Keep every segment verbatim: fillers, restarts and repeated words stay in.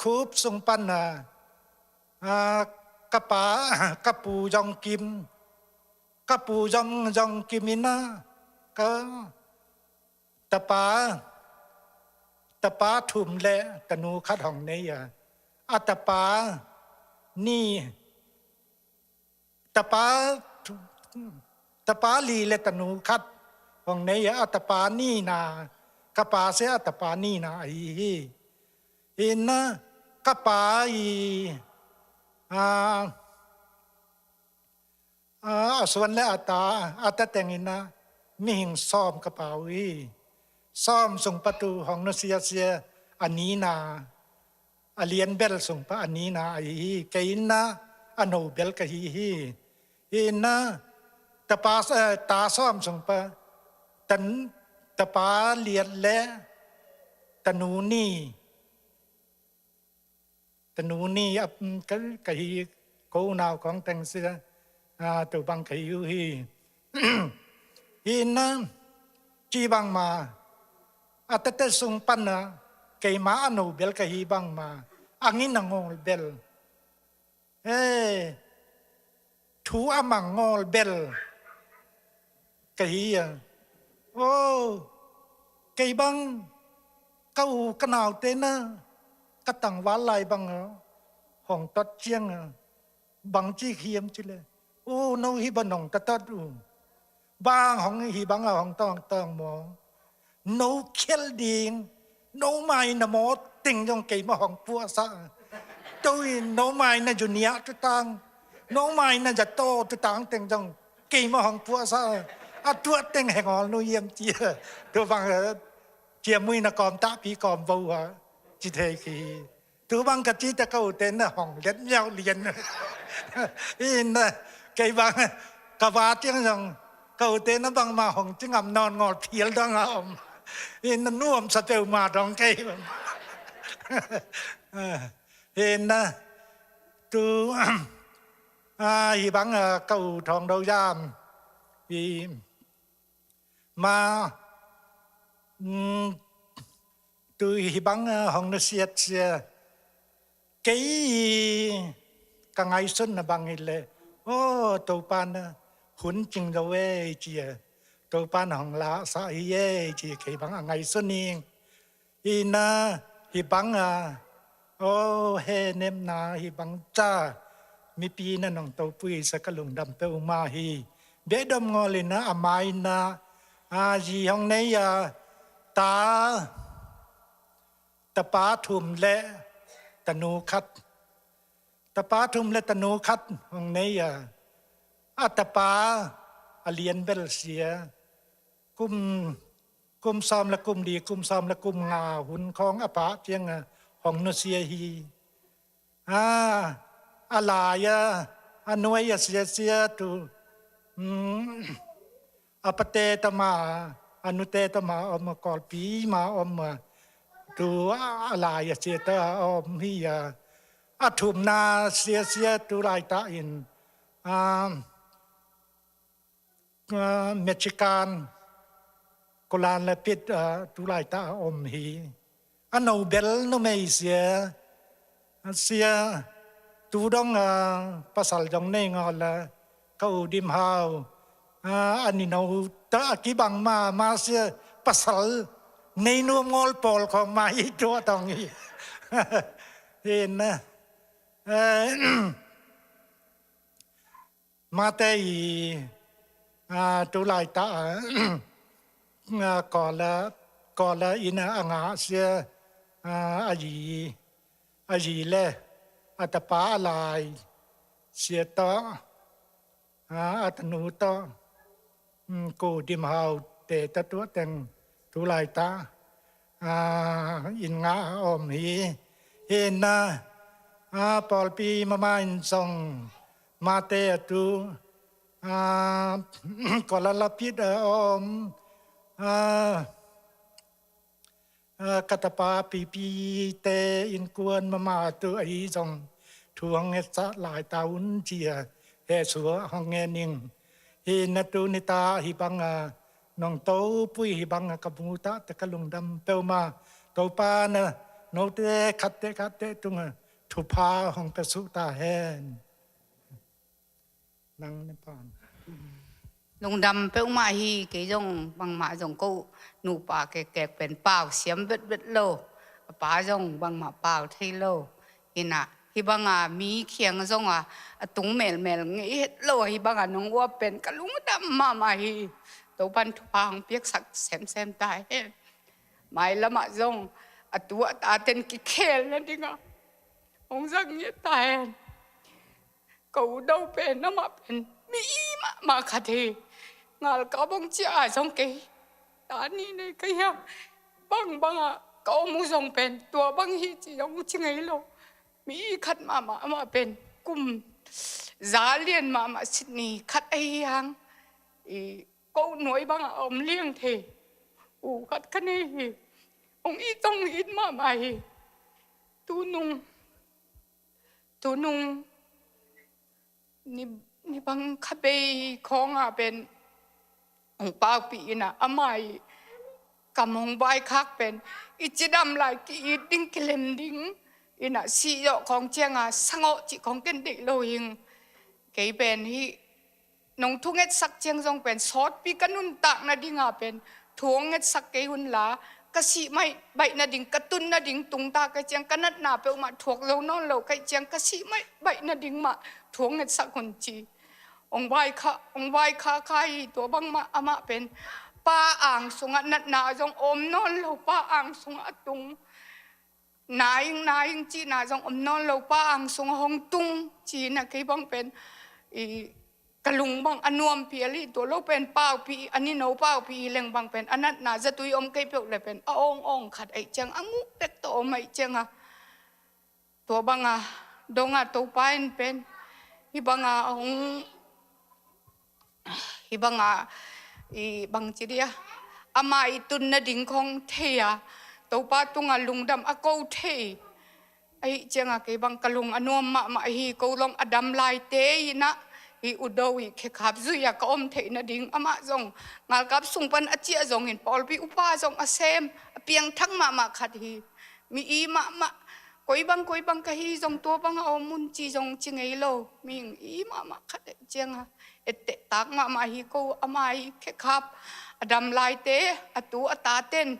Khup sung pan a, a, ka pa, ka pu zong kim, ka pu zong, zong kim in a, ka tapa, tapa thum le tanu khat hong nei a, a tapa ni, tapa, tapa li le tanu khat hong nei a, a tapa nina, ka pa sia a tapa nina ahi hi. Hi in a, ka pa i, a, a, a suan le a ta, a ta teng in a, mihing sawm ka pa uh hi. Sawm sung pa tu hong nusia sia a nina, a lian bel sung pa a nina ahi hi. Kei in a, a no bel ka hi hi. Hi in a, tapa, eh, ta sawm sung pa, tan, tapa liat le tanu ni, tanu ni a, ka, ka hi, ko nau kong teng sia, a, tu bang ka hi uh hi. Hi in a, ci bang ma, a tete sung pan a, keima a no bel ka hi bang ma, a ngin a ngol bel. Hey, thu a mang ngol bel ka hi a. Oh, kei bang ka u ka naute na, ka tangval lai bang a, hong tot ciang a, bang ci hiam ci le. Oh, no hi ba nong ta tot u. Bang hong hi bang a hong tawng tawng maw. No khel ding, no mai na maw teng zong keima hong puasa. Tua in no mai na junior tutang, no mai na zato tutang teng zong keima hong puasa. A tua teng heng ol nu yem cia. Tua bang, eh, cia mui na kawm ta pi kawm bo ha. Ci thei ki. Tu bang ka ci ta ka ute na hong let miau lian. In na, kei bang, ka ba tiang zong, ka ute na bang ma hong ci ngam nawn ngol phial dong a om. In na nuam sa peu ma dong kei. In na, tu, a, hi bang, a, ka u thong do yam. I, ma, mm, tu hi bang, a, hong nusiat sia. Kei ka ngaihsun na bang hi le. Oh, Topa na hun cing zo e cia. Topa na hong la sa hi e cia kei bang a ngaihsun ing. Hi na, hi bang a, oh, he nem na, hi bang ca, mipi na nong topui sa ka lungdam peu ma hi. Be dom ngol in a, a mai na, a zi hong nei a, ta, tapa thum le, tanu khat. Tapa thum le tanu khat hong nei a, a tapa, a lian bel sia. Kum, kum sawm le kum li, kum sawm le kum nga hun khawng a pah ciang a hong nusia hi. A, a lai a, a nuai a siasia tu, mm, a pate tama, a nute tama om a, Kawlpi ma om a, tu a lai a sia ta om hi a, a thumna siasia tu laita in, a, a, Mexican, Kulan le Pit, a, tu laita a om hi. A no bel numei sia, a sia, tu dong, a, pasal dong nei ngol a, ka u Dim Hau, a, a ni no ta a kibang ma, ma sia, pasal nei nuam ngol pawl khong ma hi tua tong hi. Hi na, eh, Mate i, a, tu laita, a, a, Kawla, Kawla in a, a nga sia, a, a yi, a yi le, a tapa a lai sia tawh, a, a tanu tawh, mm, ko Dim Hau te ta tua teng tu laita, a, in nga a om hi. Hi na, a, pawlpi mama in zong mate a tu, a, Kuala Lumpur a om, a, a, ka tapa pipi te innkuan mama tu ahi zong thu hong ngetsa laita un cia he sua hong nge ning. Hi na tu nita hi bang a nong topui hi bang a ka bungta te ka lungdam peuma Topa na note khatte khatte tungah thupha hong pia suk ta hen. Nang ne pan. Lungdam peuhmah hi. Kei zong bangmah zong ko nupa kekek pen pau siam vetvet lo. A pa zong bangmah pau thei lo. Hi na, hih banga mi kiang zong a, a tung melmel ngei het lo a, hih banga nong uap pen ka lungdam mahmah hi. Topan thupha hong piaksak semsem ta hen. Mailamah zong a tu a taten kikhel nadinga hong zang ngiat ta hen. Ka u do pen, amah pen mi i mahmah khat hi. Ngalkap bang cia a zong kei ta ni nei ka hiam. Bangbanga ka om uh zong pen tua bang hi ci zong ci ngei lo. Mi i khat mahmah, amah pen kum za lian mahmah Sydney khat ahi hang. I ko nuai bangah a om liang thei u khat ka nei hi. Hong it, hong it mahmah hi. Tunung, tunung ni, ni bang kha bei khawngah pen hong paupih inah, amah i kam hong vaikhak pen i cidam lai, ki-it ding, kilem ding inah, sih zawh khawng cianga sangawh cih khawng ken deih lo hing. Kei pen hih nong thungetsak ciang zong pen sawtpi ka nuntak nadinga pen thu hong ngetsak kei unla, ka sih mai baih nading, ka tun nading tungta ka ciang, ka natna peuhmah thuak zo nawn lo ka hih ciang, ka sih mai baih nading mah thu hong ngetsak un ci. Hong vaikha, hong vaikha kha hi. Tua bangmah amah pen pa ang sungah natna zong om nawn lo, pa ang sungah a tung. Na ing, na ing cihna zong om nawn lo, pa ang sungah hong tung ci-in a, kei bang pen i ka lung bang a nuam pial hi. Tua lo pen paupih, a nino paupih hi leng bang pen a natna zatui om kei peuh le pen a awngawng khat ahih ciang, a nguh pek tawh om ahih cianga, tua banga donga Topa in pen hih banga hong hih banga i bangci dia, ama i tun nading khong thei a, Topa tunga lungdam a ko thei. Ahih cianga kei bang ka lung a nuam mahmah hi. Ko long a dam laite inah, i udo i khekhap zui a ka om theih nading, amah zong ngalkap sung pan a ciah zongin pawlpi upa zong a sem, a piangthak mahmah khat hi. Mi i mahmah, koi bang, koi bang ka hi zong tua banga om un ci zong ci ngei lo. Mihing i mahmah khat ahih cianga etteh tak mahmah hi. Ko ama i khekhap, a dam laite, a tu a taten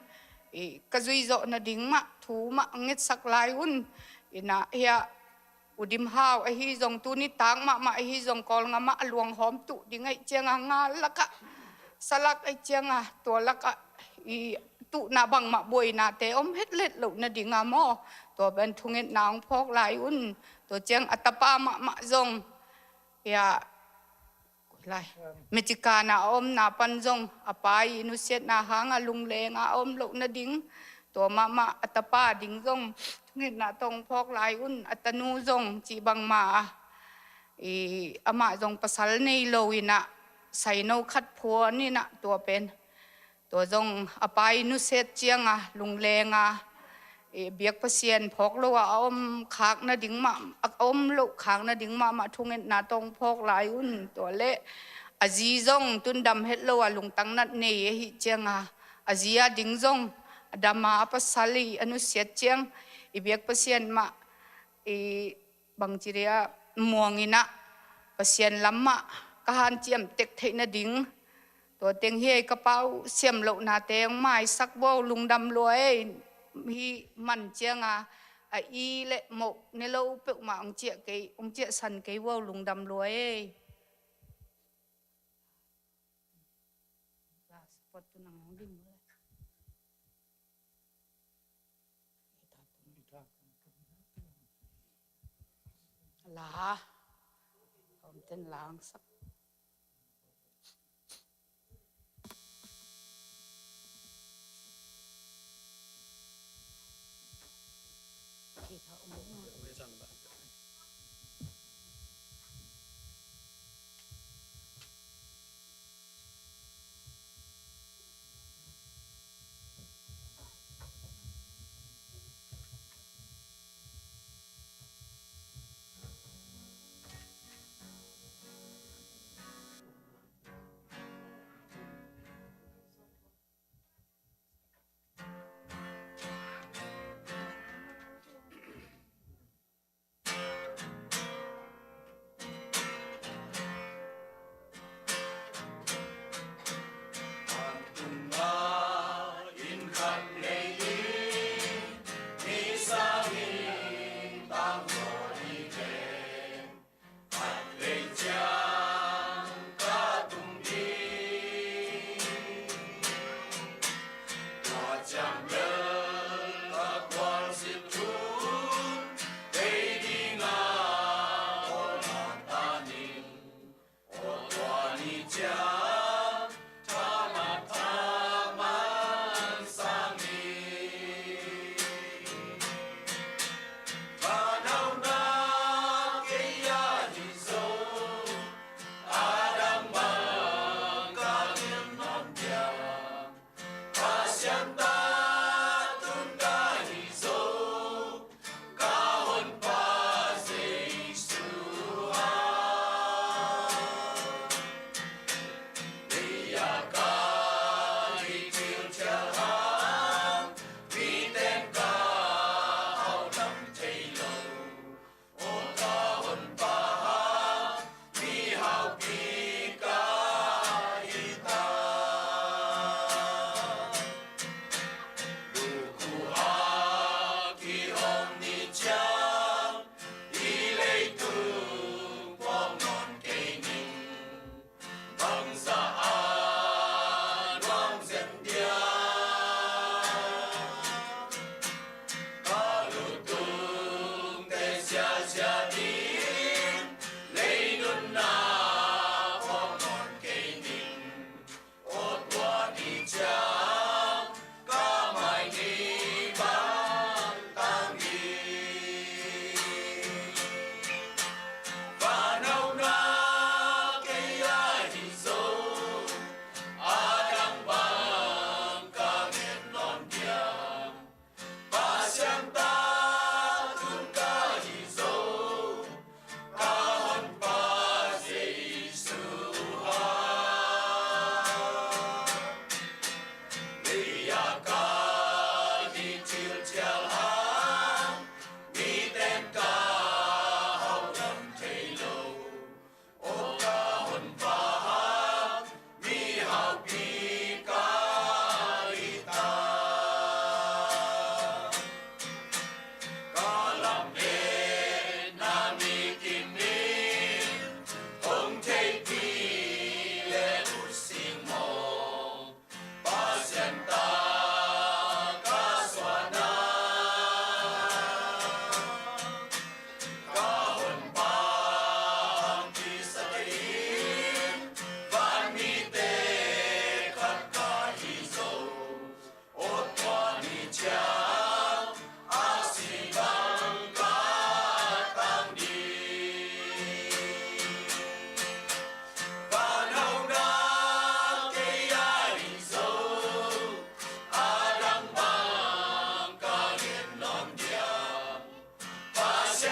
i ka zui zawh nading mah thu mah ngetsak lai un. Inah hia U Dim Hau ahi zong tuni tak mahmah ahi zong Kawlngam ah a luanghawm tuh ding ahih cianga, ngal lakah, sa lak ahih cianga, tua lakah i tuhna bangmah buainate om hetlet loh nadinga maw, tua pen thungetna hong phawk lai un. Tua ciang a tapa mahmah zong, ya, lai, Michigan a omna pan zong a pa i nusiatna hanga lunglenga a om loh nading, tua mahmah a tapa ding zong thungetna tawh hong phawk lai un. A tanu zong cih bangma a, i amah zong pasal nei lo inah, saino khat phuan inah, tua pen tua zong a pa i nusiat cianga, lunglenga, i biak Pasian phawk lo a, a om khak nading mah, a om loh khak nading mahmah thungetna tawh hong phawk lai un. Tua le a zi zong tundam het lo a, lungtang nat nei ahih cianga, a zi a ding zong a dama, a pasal i a nusiat ciang i biak Pasian mah i bangci dia muang inah, Pasian lam mah ka hanciam tek theih nading, tua teng hi ei, ka pau siam lohnate hong maisak vo, lungdam lua ei. Hih man cianga a i le moh ne lo peuhmah hong ciah kei, hong ciahsan kei vo, lungdam lua ei. La support tu nang hong dim vo. La, om ten la hong sak.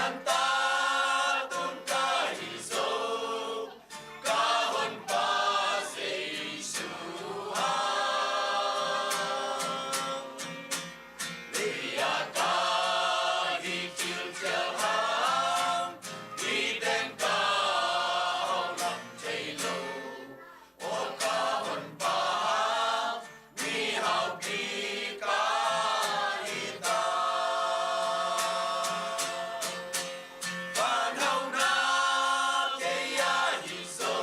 Pasian ta tun ka hi zo, ka honpa Jesu hang. Lei-ah ka hi thilthial hang, miten ka hong lam thei lo. Aw ka honpa, mihaupi ka hi ta. Vanhauna kei a hi zo,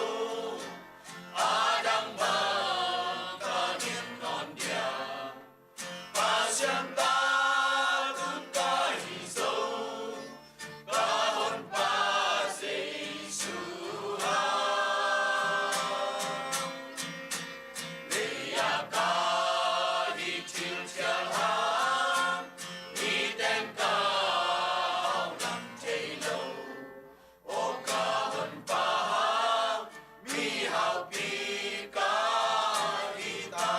a dang bang ka ngen nawn dia. Pasian ta tun ka hi zo, ka honpa Jesu hang. Lei-ah ka hi thilthial hang, miten ka hong lam thei lo. Aw ka honpa, mihaupi ka hi ta.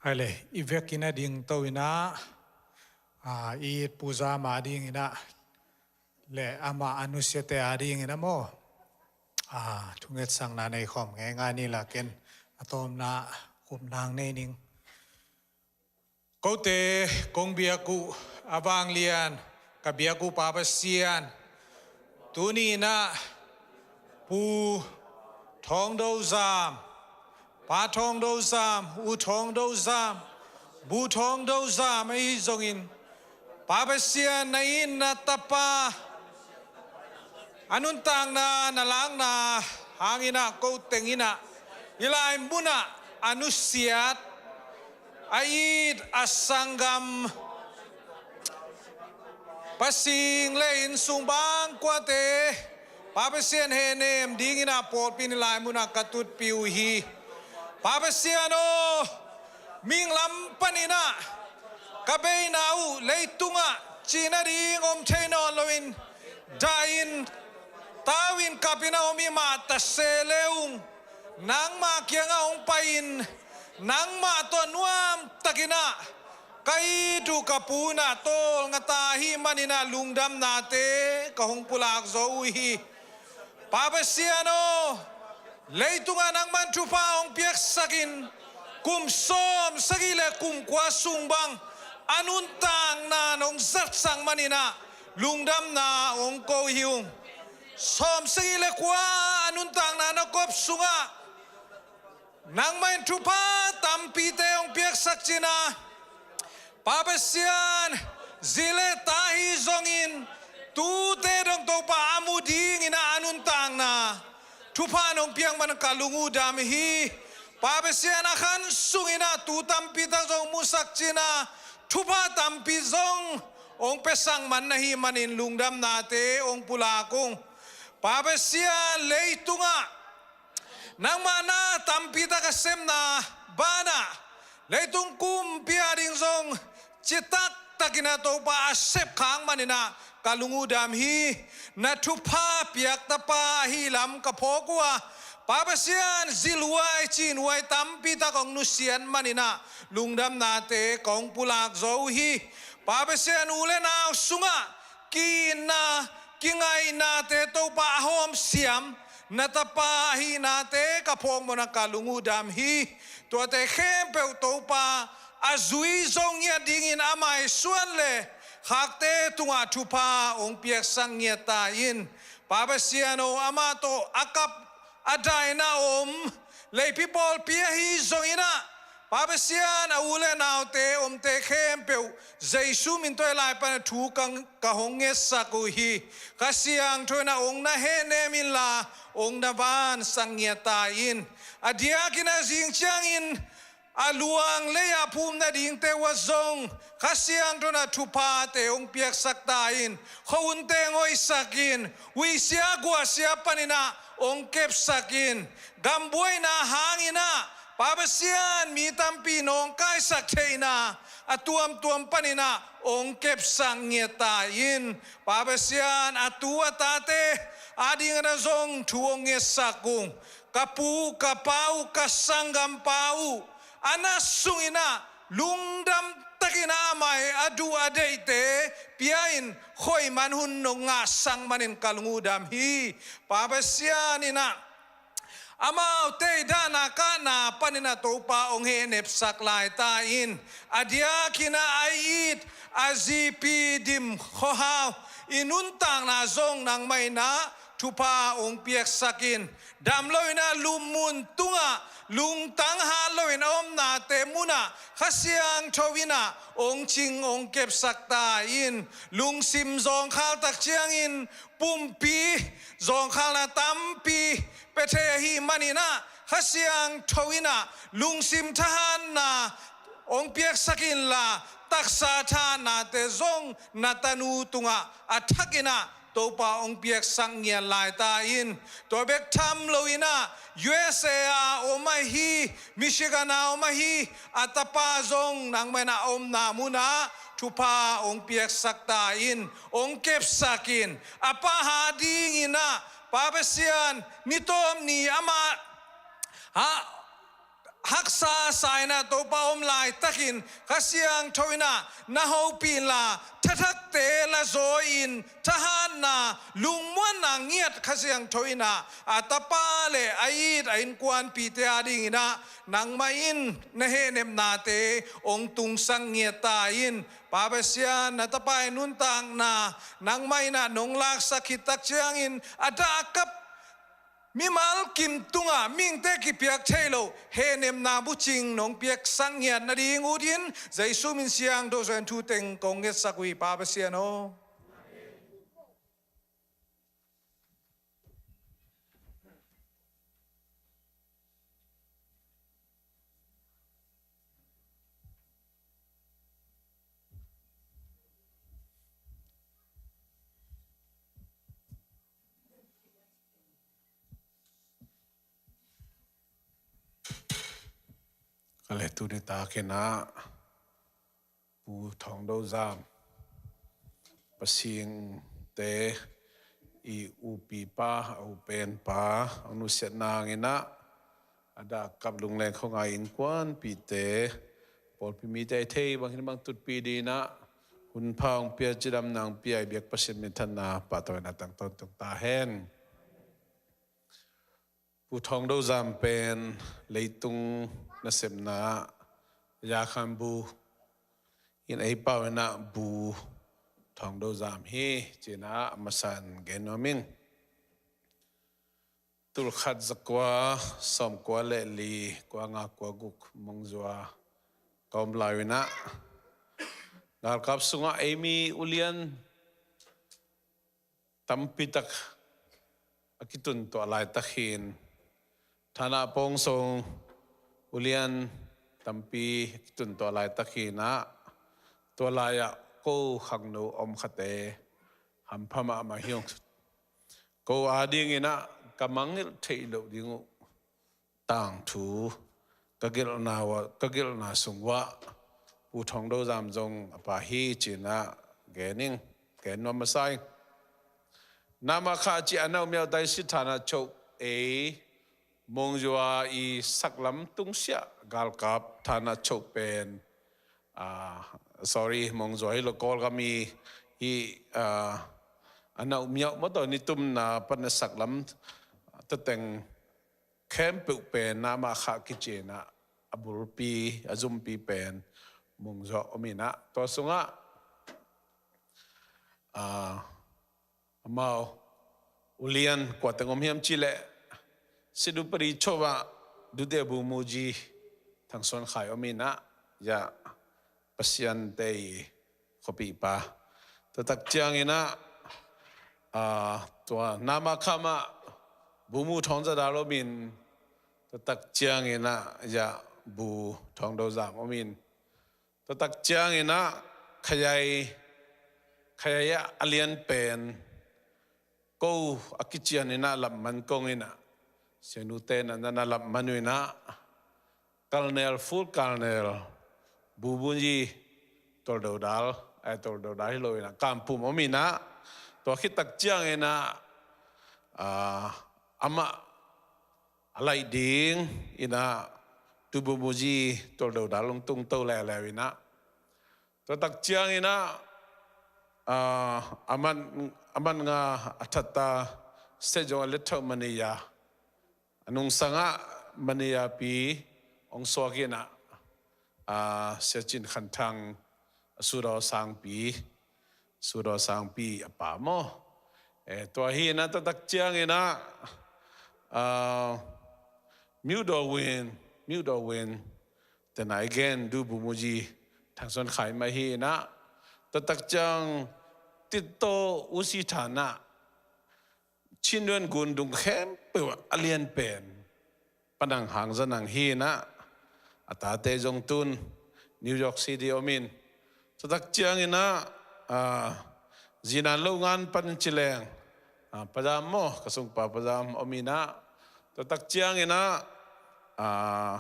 Hai le, i vekin a ding to in ah, a, i it Pu Zam a dingin ah, le amah a nusiate a dingin ah maw, a, thungetsakna nei khawm ngeingai ni lakin, a tawpna kup nang nei ning. Kote kong biak uh a vanglian ka biak uh Pa Pasian, tuni in ah Pu Thawng Do Zam, Pa Thawng Do Zam, U Thawng Do Zam, Bu Thawng Do Zam ahi zongin, Pa Pasian, na in na tapa a nuntakna na lakna hangin ah ko teng in ah i lai mun ah a nusiat, a it, a sanggam Pa Sing le innsung bang kuate, Pa Pasian, hehnem dingin ah pawlpi in i lai mun ah ka tutpih uh hi. Pa Pasian aw, minglam panin ah ka beina uh leitungah cihna ding om thei nawn loin, dah in, tau in, kap in a om i mah ta se le ung, nangmah kiangah hong pai-in, nangmah tawh nuamtakin ah ka it uh ka pu in ah tawlnga ta ahih manin ah lungdamnate ka hong pulak zo uh hi. Pa Pasian aw, leitungah nangman thupha hong piaksakin, kum sawmsagih le kum kua sung bang a nuntakna nong zatsak manin ah lungdamna hong ko hi ung. Sawmsagih le kua a nuntakna na kop sungah nangmah in thupha tampite hong piaksak cihna, Pa Pasian, zi le ta hi zongin, tute dong Topa a mu dingin ah a nuntakna thupha nong piak man ka lung uh dam hi. Pa Pasian, a khan sungin ah tu tampi tak zong musak cihna, thupha tampi zong hong piasak man na hih manin lungdamnate hong pulak ung. Pa Pasian, leitungah nangmah na tampi tak a sepna banah leitung kumpi a ding zong citak takin ah Topa a sep khak manin ah ka lung uh dam hi. Na thupha piak tapa ahi lam ka phawk uh a, Pa Pasian, zilhuai cinhuai tampi tak hong nusiat manin ah lungdamnate ka hong pulak zo uh hi. Pa Pasian, u le nau sungah ki-itna kingaihnate Topa a hawmsiam na tapa ahihnate ka phawk mawk a ka lung uh dam hi. Tuate khempeuh Topa a zui zo ngiat dingin a maisuan le khakte tungah thupha hong piaksak ngiat ta in. Pa Pasian aw, amah tawh a kap a daina om leipi pawlpi ahi zongin ah, Pa Pasian, a u le naute omte khempeuh Jesu min tawh hih lai pan a thu ka, ka hong ngetsak uh hi. Kha Siangtho in ah hong na hehnem inla hong na vansak ngiat ta in. A diakin ah zing ciangin a luang lei-ah phum nadingte uh ah zong Kha Siangtho in ah thuphate hong piaksak ta in. Khuahunte hong hoihsak in. Huihsia guahsia panin ah hong kepsak in. Gam buaina hangin ah Pa Pasian, mi tampi nawngkaisak theihna a tuamtuam panin ah hong kepsak ngiat ta in. Pa Pasian, a tu a tate adingin ah zong thu hong ngetsak ung. Ka pu, ka pa uh, ka sanggampa uh, a na sungin ah lungdam takin ah a mai a duh a deihte pia-in khuaiman hun nong ngahsak manin ka lung uh dam hi. Pa Pasian in ah amaute i dahna kahna panin ah Topa hong hehnepsak lai ta in. A diakin ah a it a zipi Dim Khua Hau i nuntakna zong nangmah in ah thupha hong piaksak in. Dam loin ah lupmun tungah lungtang hat loin a omnate munah Kha Siangtho in ah hong cing hong kepsak ta in. Lungsim zawngkhal tak ciangin pumpi zawngkhalna tampi pia thei ahih manin ah Kha Siangtho in ah lungsim thahatna hong piaksak inla, taksa thahatnate zong na tanu tungah a thakin ah Topa hong piaksak ngiat lai ta in. Tua bek tham loin ah U S A a om ahi, Michigan a om ahi a tapa zong nangmah in ah a omna munah thupha hong piaksak ta in. Hong kepsak in. A pa adingin ah Pa Pasian, ni tawp ni amah ha, haksa sa in ah Topa om laitakin Kha Siangtho in ah na hopih inla, thathakte lazaw-in thahatna, lungmuanna ngiat Kha Siangtho in ah a tapa le a it a innkuanpihte adingin ah nangmah in na hehnepnate hong tungsak ngiat ta in. Pa Pasian, na tapa i nuntakna nangmah in ah nong laksak khit tak ciangin a dah a kap mimal kim tungah mihingte kipiak thei lo hehnepna bucing nong piaksak ngiat nading utin Jesu min siangtho zaw-in thu teng kong ngetsak uh hi, Pa Pasian aw. Ka le tuni takin ah Pu Thawng Do Zam, Pasian te i upipa, a upenpa, a nusiatna hangin ah a dah kap lungleng khuangai innkuanpihte, pawlpi mite a thei bangin bang tutpih dingin ah hunpha hong pia, cidamna hong pia i biak Pasian minthanna pahtawi na tang tawntung ta hen. Pu Thawng Do Zam pen leitung nasepna ah Yakhan bu in ei pau in ah Bu Thawng Do Zam hi ci-in ah a masa in gen nuam ing. Tulkhat zakua sawmkua le li, kua nga kua guk Mongzua ka om lai-in ah galkap sungah ei mi ulian tampi tak a kitun tuah laitak hi-in, Thana Pawng sung ulian tampi a kitun tuah laitak hi-in ah, tua lai-ah ko khangno om khate hampha mahmah hi ung. Ko adingin ah ka mangngilh theih loh ding uh tangthu ka gelhna uah, ka gelhna sung uah Pu Thawng Do Zam zong a pa hi ci-in ah gen ing, gen nuam masa ing. Namah Kha cih a na um miau tai si Thana Choh ei Mongzua i saklam tungsiah galkap Thana Choh pen, ah, sorry, Mongzua hi lo, Kawlgam i hi, ah, a na um miau mawtaw, nitumna pan a saklam tateng khempeuh pen Namah Kha kici-in ah a bulpi, a zumpi pen Mongzua om in ah, tua sungah, ah, amau ulian kua teng om hiam cih leh, Sidhu Padi Choh ah Dutiabu Muji, Thang Suan Khai om inah, ya, Pasian te i khuapihpa. Tua tak cianginah, aa, tua Namah Kha mah, Bu Mu Thawng Za Dal om in, tua tak cianginah, ya, Bu Thawng Do Zam om in, tua tak cianginah, Khayai, Khayai ah a lian pen, ko a kician inah lamman kong inah, sianu te na na lamman uh inah, Colonel, Full Colonel Bu Mu Yi, Tual Do Dal, eh, Tual Do Dal hi lo inah, Kampum om inah, tua khit tak cianginah, ah, amah a laih ding inah, Tu Bu Mu Yi, Tual Do Dal hong tungto leuleu inah, tua tak cianginah, ah, a man, a man nga a thatta state zong a let theuh Mania, a nungsangah Maniapi hong suak inah, ah, Sia Cin Khan Thang, a Sudaw Sangpi, Sudaw Sangpi a pa maw. Eh, tua hi inah, tua tak cianginah, ah, Myo Do Win, Myo Do Win, tena i gen, Du Bu Mu Yi, Thang Suan Khai mah hi inah, tua tak ciang Tito U Si Than ah, Chin Yuan Gun Dung khempeuh a lian pen, Pa Nang Hang Za Nang hi inah, a tate zong tun New York City om in, tua tak cianginah, ah, zinan lo ngan pan ci leng, ah, Pa Zam maw, ka sungpa Pa Zam om inah, tua tak cianginah, ah,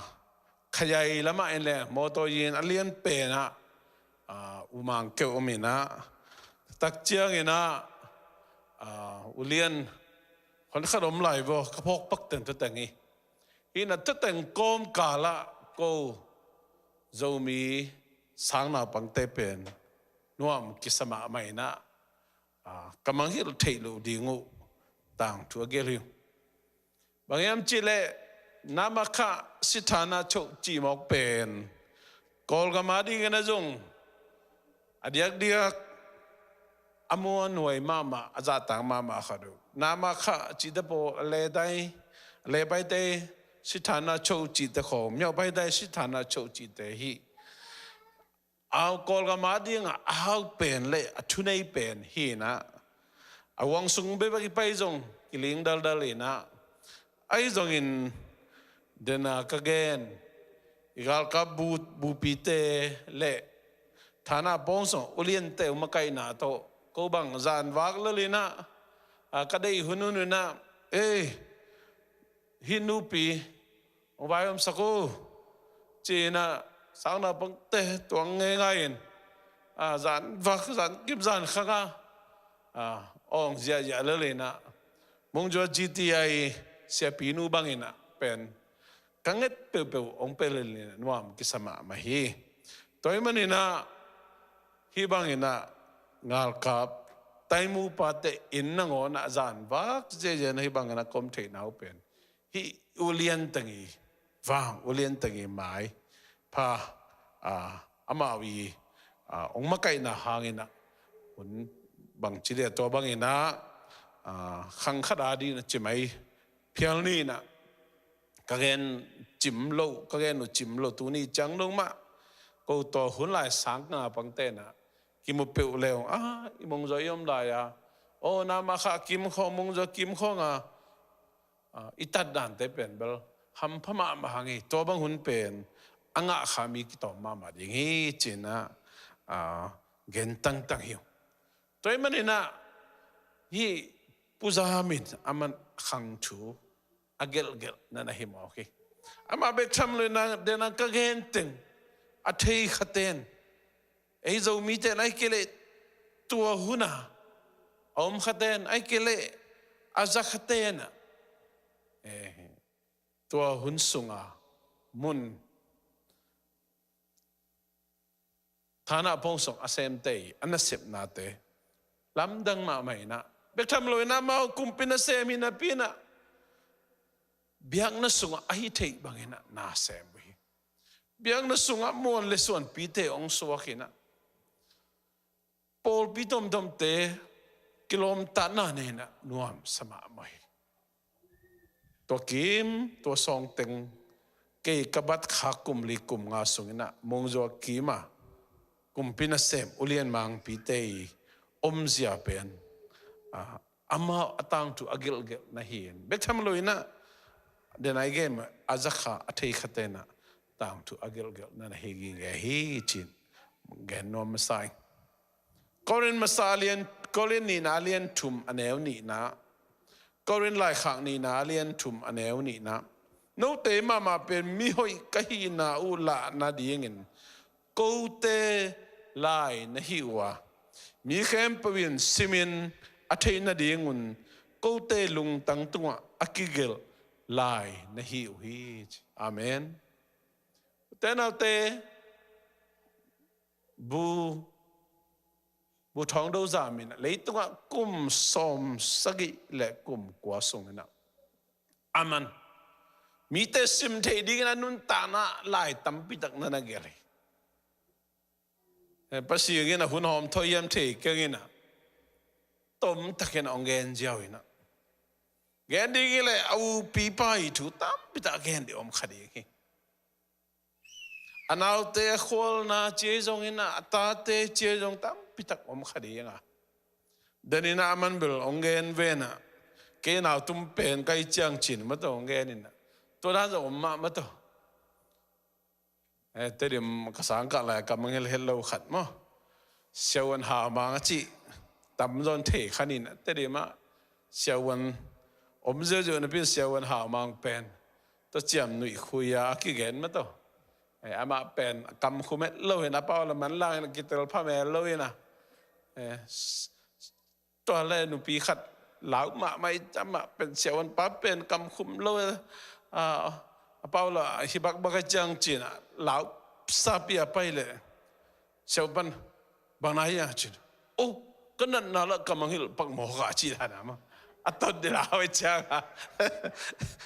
Khayai lamah in le mawtaw in a lian penah, ah, U Mang Keu om inah, tak cianginah, ah, U Lian, hon khat om lai vaw, ka phawk pak teng tua teng hi. Hi inah tua teng kawmkalah ko Zomi sang naupangte pen nuam kisa mahmah inah, ah, ka mangngilh theih loh ding uh tangthu a gelh hi uh. Bang hiam cihleh, Namah Kha Sithanah Choh cih mawk pen Kawlgam a dingin a zong a diakdiak a muanhuai mahmah, a zahtak mahmah khat uh. Namah Kha cihte pawl a letai, a lepaite Sithanah Choh cihte khawng, myohpaite Sithanah Choh cihte hi. Au, Kawlgam a dingah a hau pen le a thunei pen hi inah, a huang sung bek bek i pai zong kiling daldal inah, ahi zongin dena ka gen, i galkap bu, bupite le Thanah Pawngsong uliante uh makaihna tawh ko bang zanvak lel inah, a, ka deih hunhun inah, ei, hih nupi hong vai omsak uh ci inah, sang naupangte tuang ngeingai in, a, zanvak, zankim, zankhang a, a, awng ziahziah lel inah, Mungzua G T I siapinu bang inah pen ka nget peuhpeuh hong pia lel inah nuam kisa mahmah hi. Tua ahih man inah, hih bang inah, ngalkap, taimupate inn nangawn ah zanvak ziahziah inah hih bang inah ka om theihna uh pen, hih ulian teng i vang, ulian teng i maipha, a, amau i, a, hong makaihna hang inah, hun bangci dia tua bang inah, a, khang khat a dingin a ci mai phial ni inah, ka gen cim loh, ka gen uh cim loh, tuni ciang dong mah ko tawh hun lai sang nga pangte inah kimu peuh le hong, a, i Mungzua i om lai a, o, Namah Kha kim khawng, Mungzua kim khawng a, a, i tat dante pen bel hampha mahmah hang hi. Tua bang hun pen a ngah kha mi kitawm mahmah ding hi ci inah, a, gen tangtang hi uh. Tua ahih man inah, hih Pu Zam in a man khang thu a gelhgelh na na hi mawk hi. Amah bek tham lo inah, dena ka gen teng a thei khaten, ei Zomite in ahih kei leh tua hun a a om khaten, ahih kei leh a za khaten ah, eh, tua hun sunga mun Thanah Pawngsong a semte i a nasepnate lamdang mahmah inah, bek tham lo inah amau kumpi nasem hi napi inah, biakna sungah ahi theih bang inah na sem uh hi. Biakna sungah muan le suanpite hong suak inah, pawlpi tomtomte kilawmtatna nei inah nuamsa mahmah hi. Tua kim, tua sawng teng kei ka bat kha kum li kum nga sungin ah Mung Zua Kim a kumpi nasem ulian mangpite i omzia pen, ah, amau a tangthu a gelhgelhna hi in, bek tham lo in ah, den a i gen a zakha a thei khat in ah tangthu a gelhgelhna na hi gige hi ci-in gen nuam masa ing. Korin masa a lian, Korin nihna a lian thum a neu nihna, Korin laikhak nihna a lian thum a neu nihna. Note mahmah pen mi hoih ka hihna uh lah nadingin kote lai na hi uh a, mi khempeuh in simin a theih nadingun kote lungtang tungah a kigelh lai na hi uh hi. Amen. Ute naute, bu Bu Thawng Do Zam in ah leitungah kum sawm sagih le kum kua sungin ah, aman mite sim theih dingin a nuntakna lai tampi tak na na gelh hi. Eh, Pasian in ah hun hawm thawihiam thei keng in ah, tom takin ah hong gen ziau in ah, gen ding hi leh a upipa i thu tampi tak a gen ding om kha ding hi. A naute a khualna ci ahi zongin ah, a tate ci ahi zong tampi tak om kha ding a. Den in ah aman bel hong gen ve in ah, kei nau tum pen ka hih ciang ci-in mataw hong gen in ah, tua dan zong om mah mataw. Eh, Tedim ka sangkah lai a ka mangngilh het lo khat maw, Siavuan Hau Mang a cih, tamzaw in thei kha ni in ah, Tedim ah siavuan om ziauziau napi in Siavuan Hau Mang pen tua Ciam Nuih khui a kigen mataw. Eh, amah pen kam khum het lo hi in ah, a pau la manlang in ah kitel phamel lo hi in ah. Eh, s-, tua le nupi khat lau mahmah hi, amah pen siavuan pa pen kam khum lo, ah, a pau la hi bakbak a ciang ci-in ah lau sapi a pai leh, siavuan pan, "Bang na hi a?" ci-in, "Oh, ka natna lah ka mangngilh pak mawk a," ci dan a maw. A tot ding lau a ciang a,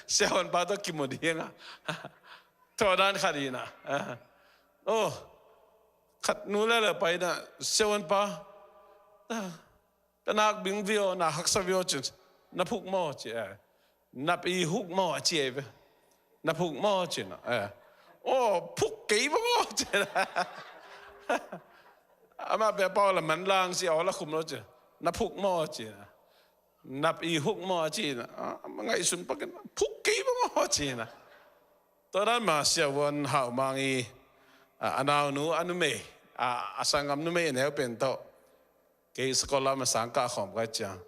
siavuan pa tawh kimu ding a, tua dan khat hi in ah. Oh, khat nu lele pai in ah, "Siavuan pa, ah, ka nak bing viau, na haksa viau," ci-in, "Na phuk maw?" ci, eh. "Nap i huk maw?" a ci ei ve. "Na phuk maw?" ci-in ah, eh. "Oh, phuk kei bang aw," ci-in ah. Amah pia pau la manlang si aw la khum lo ci-in, "Na phuk maw?" ci-in ah. "Nap i huk maw?" ci-in ah. Ah, ngaihsun pakin, "Phuk kei bang aw," ci-in ah. Tua dan mah Siavuan Hau Mang i, ah, a naunu, a numei, ah, a sanggam numei a neu pen tawh kei sakol lam a sangkah khawm ka ciang,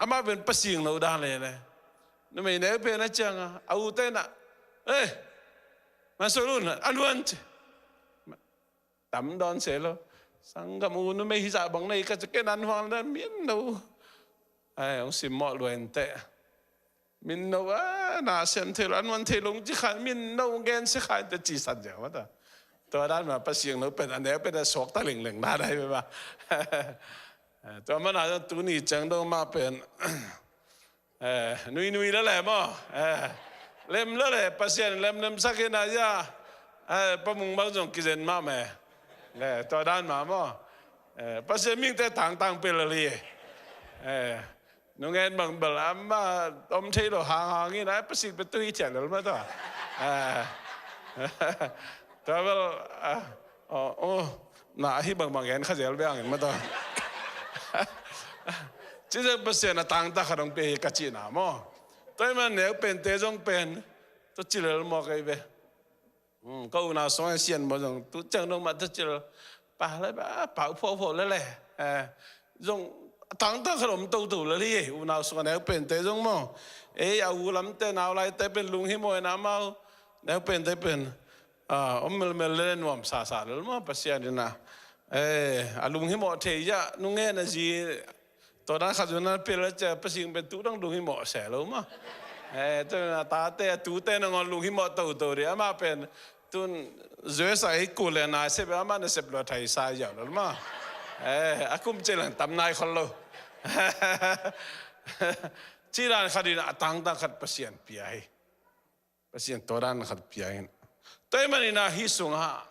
amah pen Pasian lo dan lele. Numei neu pen a ciang a, a ute in ah, "Eh, Masolun, an huan," ci. Tam dawn se lo. Sanggam u numei hi zah bang nei ka ci, ken an huan dan min no. Ai, hong simmawh lua inteh. Min no a, na siam thei lo, an huan thei lo ci kha, min no gen si kha inteh ci san ziau mataw. Tua dan mah Pasian lo pen a neu pen a suak ta lengleng na dai ve ba. Tua mana tuni ciang dong mah pen, eh, nuinui lele maw. Eh, lem lele, Pasian lemlemsak in ah, eh, Pa Mung bang zong kizen mah me. Eh, tua dan mah maw. Eh, Pasian mihingte tangtang pia lel hi. Eh, nungen bang bel amah om thei lo hanghang in ah, Pasian pia tu hi cian lel mataw. Eh, tua bel, ah, oh, oh, na ahi bangbang gen kha zel bek hangin mataw. Ci zong Pasian a tangtak khat hong pia hi ka cihna maw. Tua ahih man neu pente zong pen tua ci lel mawk ei ve. Hmm, ka unau sungah sian maw zong tu ciang dong mah tua ci lel. Pa le ba, pa uphuahphuah lele. Eh, zong tangtang khat om toto lel hi, unau sungah neu pente zong maw. Ei, a u lamte, nau laite pen lunghimawh in ah amau neu pente pen, ah, om melmel lele, nuam sasa lel maw, Pasian in ah. Eh, a lunghimawh thei zah, nungen a zi, tua dan khat zong na pia lel ciang, Pasian pen tu dang lunghimawh se lo maw. Eh, tua na tate, a tute nangawn lunghimawh toto ding, amah pen tun U S A i kul le nai sep, amah nasep lua thai sa ziau lo maw. Eh, a kum cil leng tam nai khol lo. Ci dan khat in ah, a tangtang khat Pasian pia hi. Pasian tua dan khat pia hi. Tua ahih man in ah hih sungah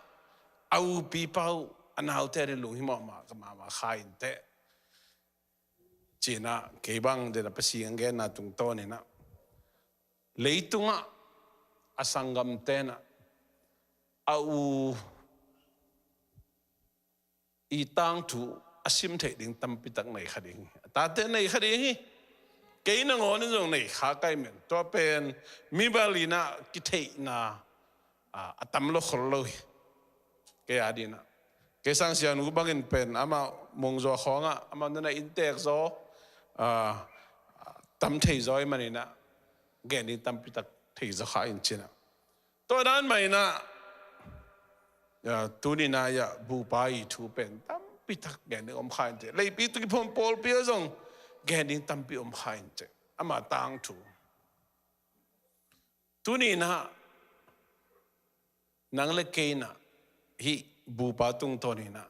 a upipa uh a naute ading lunghimawh mahmah kha inteh. Ci-in ah kei bang den a Pasian genna tungtawn in ah, leitungah a sanggamte in ah a u i tangthu a sim theih ding tampi tak nei kha ding hi. A tate nei kha ding hi. Kei nangawn in zong nei kha ka hih man. Tua pen mimal in ah kitheihna a, a tam lo khol lo hi. Kei a ding ah, kei sang sianu bangin pen amah mungzaw khawngah amah nana inntek zaw, a, tam thei zaw ahih manin ah gen ding tampi tak thei zaw kha in ci-in ah. Tua dan mah in ah, a, tuni-in ah bupa i thu pen tampi tak gen ding om kha in teh. Leipi tawh kiphawk pawlpi ah zong gen ding tampi om kha in teh. Ama tangthu. Tuni-in ah nang le kei in ah hih bupa tungtawn in ah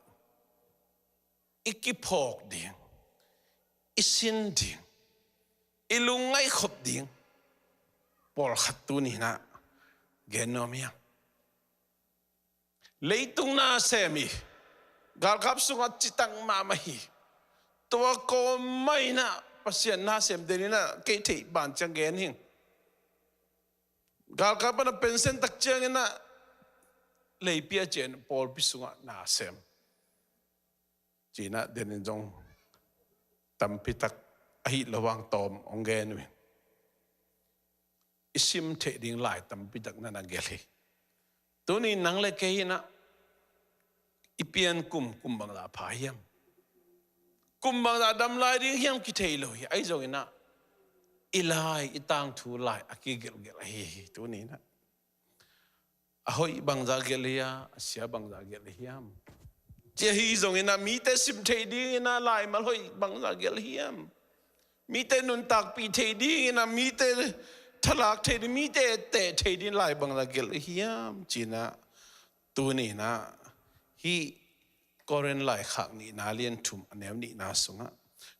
i kiphawk ding, i sin ding, i lungngaih khop ding pawlkhat tuni-in ah gen nuam hi hang. Leitung nasem hi. Galkap sungah citak mahmah hi. Tua kawm mah in ah Pasian nasem den in ah kei theih ban ciang gen hing. Galkap pan a pension tak ciangin ah leipi ah ciah in pawlpi sungah nasem. Ci-in ah den in zong tampi tak ahih loh hang tawm hong gen uh hi. I sim theih ding lai tampi tak nana gelh hi. Tuni nang le kei in ah i pian kum, kum bangzah pha hiam? Kum bangzah dam lai ding hiam kithei lo hi. Ahi zongin ah i lai, i tangthu lai a kigelhgelh ahi hi. Tuni-in ah a hoih bangzah gelh hia, a sia bangzah gelh hiam? Ci ahi zongin ah mite sim theih dingin ah laimal hoih bangzah gelh hiam? Mite nuntakpih theih dingin ah, mite thalak theih ding, mite etteh theih ding lai bangzah gelh hiam? Ci-in ah tuni-in ah hih Korin laikhak nihna lian thum a neu nihna sungah,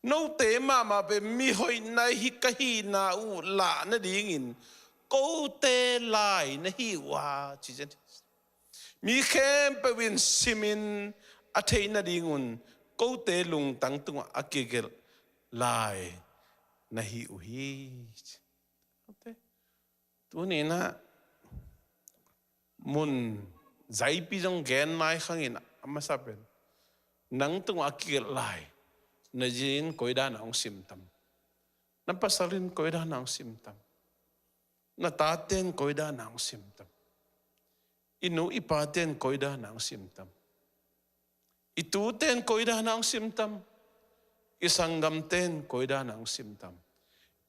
note mahmah pen mihoih na hi ka hihna uh lah nadingin kote lai na hi uh a, ci zen. Mi khempeuh in simin a theih nadingun kote lungtang tungah a kigelh lai na hi uh hi. Tuni-in ah mun zaipi zong gen mai khang in, a masa pen nang tungah a kigelh lai na zi in koi dan a hong sim tam? Na pasal in koi dan a hong sim tam? Na taten koi dan a hong sim tam? I nu i paten koi dan a hong sim tam? I tuten koi dan a hong sim tam? I sanggamten koi dan a hong sim tam?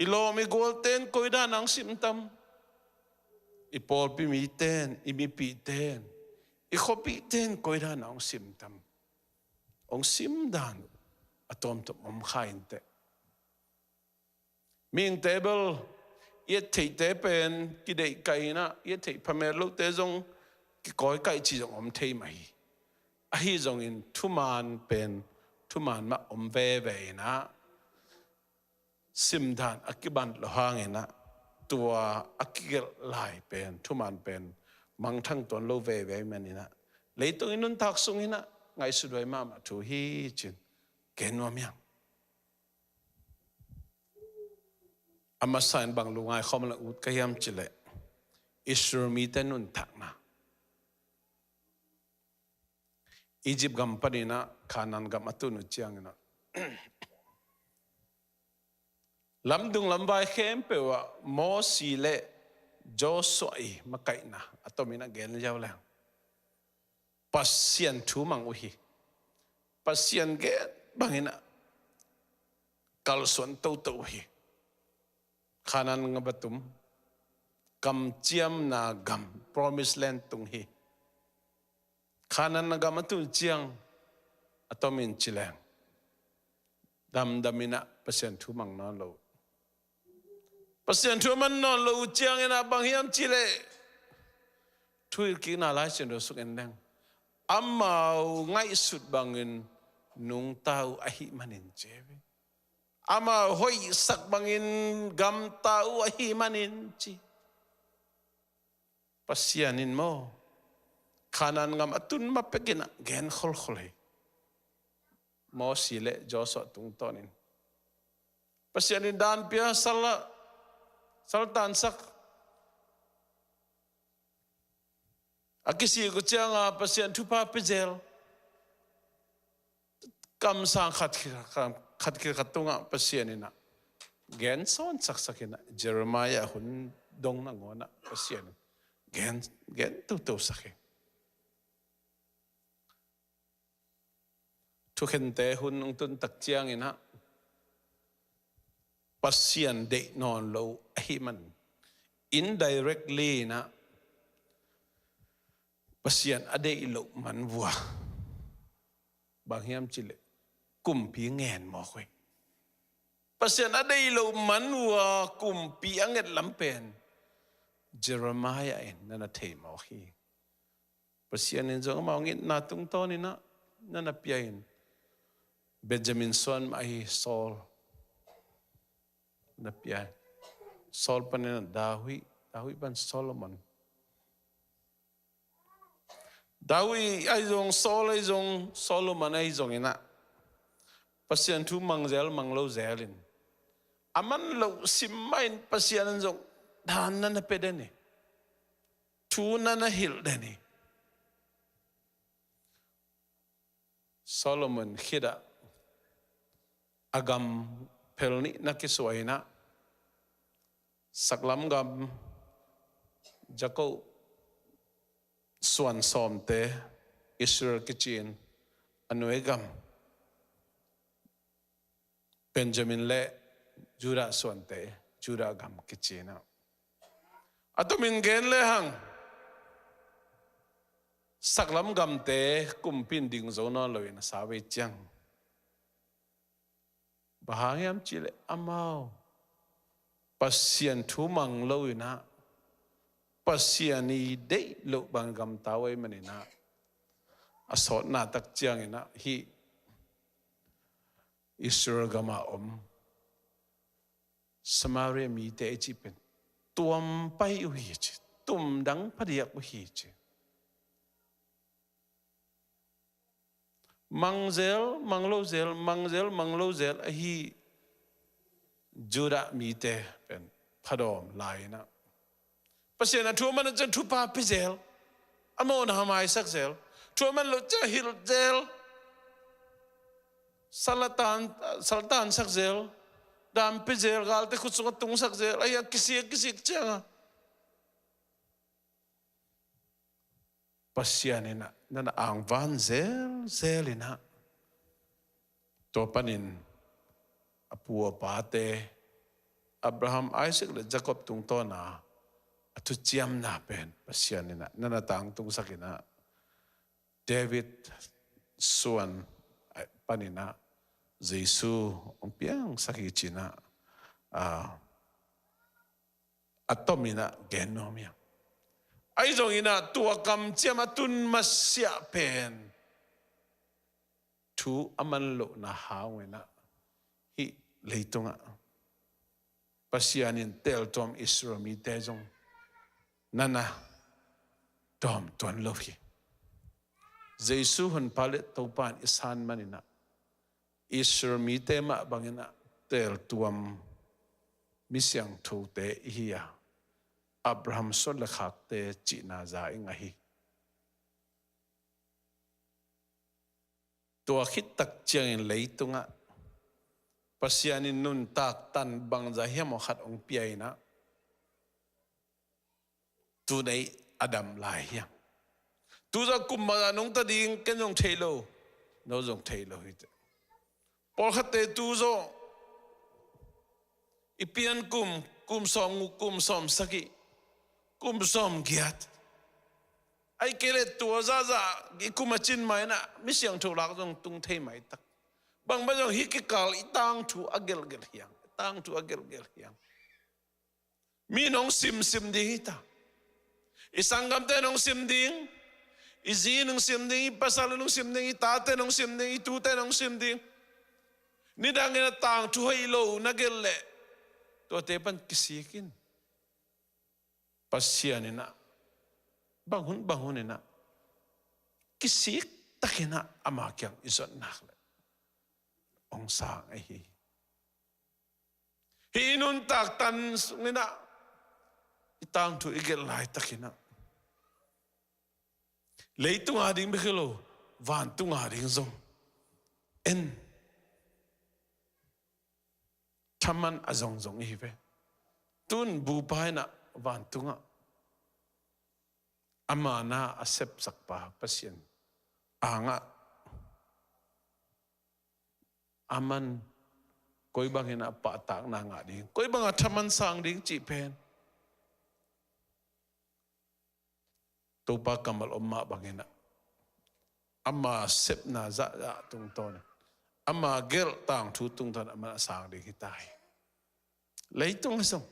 I lawm i gualten koi dan a hong sim tam? I pawlpi miten, i mipihten, i khuapihten koi dan a hong sim tam? Hong sim dan a tuamtuam om kha in teh. Mihingte bel i et theihte pen kideihkaih in ah, i et theih phamawh lote zong kikawikaih cih zong om thei mah hi. Ahi zongin thuman pen thuman mah om veve in ah, simdan a kibang loh hangin ah tua a kigelh lai pen, thuman pen mangthang tuan lo veve ahih manin ah, leitung i nuntak sungin ah ngaihsut huai mahmah thu hi ci-in gen nuam hi hang. A masa in bang lungngai khawm le ut ka hiam cih leh, Israel mite nuntakna. Egypt gam panin ah Kanaan gam a tun uh ciangin ah, lamdung lamvai khempeuh ah Mosi le Joshua i makaihna a tomin a gen ziau leng, Pasian thu mang uh hi. Pasian gen bangin ah kalsuan toto uh hi. Kanaan gam a tum, kamciamna gam, promised land tung hi. Kanaan gam a tun ciang a tomin ci leng, damdam in ah Pasian thu mang nawn lo. Pasian thu a man nawn lo uh ciangin ah bang hiam cih leh, Thuhilhkikna Lai Siangtho sung en leng, amau ngaihsut bangin nungta uh ahih manin ci hi. Amau hoihsak bangin gamta uh ahih manin ci. Pasian in maw, Kanaan gam a tun ma pekin ah gen kholkhol hi. Mosi le Joshua tungtawnin Pasian in dan pia, sal ah, sal tansak. A kisik uh cianga Pasian thupha pia zel. Kamsang khat khit khat, khat khit khat tungah Pasian in ah gen sawn saksak in ah, Jeremiah hun dong nangawn ah Pasian in gen, gen toto sak hi. Thukhente hun hong tun tak ciangin ah Pasian deih nawn lo ahih man, indirectly in ah Pasian a deih loh man vua, bang hiam cih leh kumpi ngen mawk uh hi. Pasian a deih loh man vua kumpi a nget lam pen Jeremiah in na na thei mawk hi. Pasian in zong amau ngetna tungtawn in ah na na pia in, Benjamin suan mah ahi Saul na pia in, Saul panin ah David, David pan Solomon, David ahi zong, Saul ahi zong, Solomon ahi zong in ah Pasian thu mang zel mang lo zel in, a man loh sim mah in Pasian in zong dan na na pia den hi. Thu na na hilh den hi. Solomon khit ah a gam phel nih na kisuah in ah, saklam gam, Jakob suan sawmte, Israel kici in, a nuai gam Benjamin le Judah suante, Judah gam kici in ah, a tomin gen lehang saklam gamte kumpi in ding zo nawn lo in a sa vei ciang, bang hang hiam cih leh amau Pasian thu mang lo in ah, Pasian i deih loh bang gamta uh ahih man in ah, a sawtna tak ciangin ah hih Israel gam a om Samaria mite i cih pen tuam pai uh hi ci, tumdang phadiak uh hi ci. Mang zel, mang lo zel, mang zel, mang lo zel ahi Judah mite pen phadawm lai in ah, Pasian a thu a man a ciang thupha pia zel, a mawhna maisak zel, thu a man loh ciang hilh zel, sal a tan, sal tansak zel, dam pia zel, galte khut sungah tungsak zel, ahi a kisik, kisik ciangah Pasian in ah na na angvan zelzel in ah, tua panin a pu a pate Abraham, Isaac le Jacob tungtawna a thuciamna pen Pasian in ah na na tangtungsak in ah, David suan panin ah Jesu hong piangsak hi ci in ah, a, a tomin ah gen nuam hi hang. Ahi zongin ah tua kamciam a tun masiah pen thu a man lohna hang in ah hih leitungah Pasian in teeltuam Israel mite zong na na tawm tuan lo hi. Jesu honpa le Topa in i san man in ah Israel mite mah bangin ah teeltuam misiangthote i hi a, Abraham suan le khakte cihna za i ngah hi. Tua khit tak ciangin leitungah Pasian in nuntak tan bangzah hiam aw khat hong pia in ah, tu-in ei a dam lai hi hang. Tu zawh kum bangzah nong ta ding ken zong thei lo, no zong thei lo hi teh. Pawlkhatte tu zawh i pian kum, kum sawmguk, kum sawmsagih, kum sawmgiat, ahih kei leh tua zahzah i kum a cin mah in ah misiangtho lak zong tung thei maitak. Bang bang zong hih kikal i tangthu a gelhgelh hi hang, i tangthu a gelhgelh hi hang. Mi in hong simsim ding hi ta. I sanggamte in hong sim ding, i zi in hong sim ding, i pasal in hong sim ding, i tate in hong sim ding, i tute in hong sim ding. Nidangin a tangthu hoih lo na gelh leh tuate pan kisik in. Pasian in ah bang hun bang hun in ah kisik takin ah ama kiang i zot nak leh hong sang ahi hi. Hih i nuntak tan sungin ah i tangthu i gelh laitakin ah Leitung ading bek hi lo, vantung ading zong en thaman a zongzong i hi ve. Tun bupa in ah vantungah ama na a sepsakpa Pasian angah aman koi bangin a pahtakna ngah ding, koi banga thaman sang ding cih pen Topa kammal om mah bangin ah ama sepna zahzah tungtawn, ama gelh tangthu tungtawn aman a sang ding hi ta hi. Leitung a zong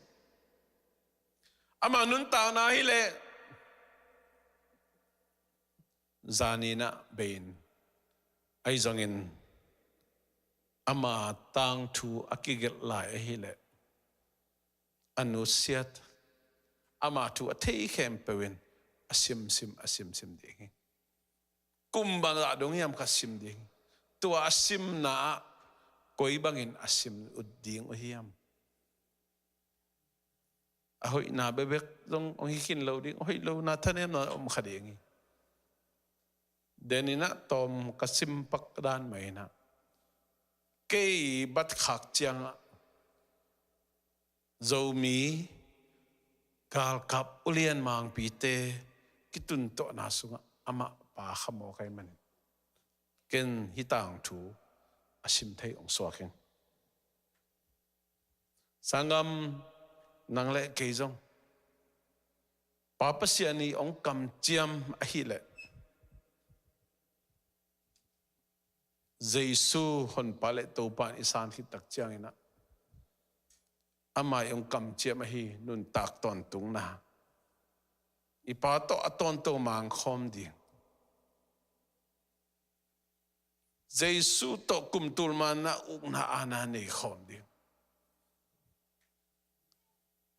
ama nuntakna hi leh zaninah bei-in ahi zongin ama tangthu a kigelh lai ahileh a nusiat, ama thu a thei khempeuh in a simsim a simsim ding hi. Kum bangzah dong hiam kha sim ding hi. Tua a simna ah koi bangin a sim ut ding uh hiam? A hoihna bekbek zong hong hi khin lo ding, a hoih lona thanemna om kha ding hi. Deninah tawm ka simpak dan mah inah kei bat khak ciangah Zomi galkap ulian mangpite kituntawhna sungah amah pa kha mawk ahih manin ken hih tangthu a sim thei hong suak ing. Sanggam, nang le kei zong Pa Pasian i hong kamciam ahileh Jesu honpa le Topa in i san khit tak cianginah ama i hong kamciam ahi nuntak tawntungna i Pa tawh a tawntung mangkhawm ding, Jesu tawh kumtul manna ukna aana nei khawm ding.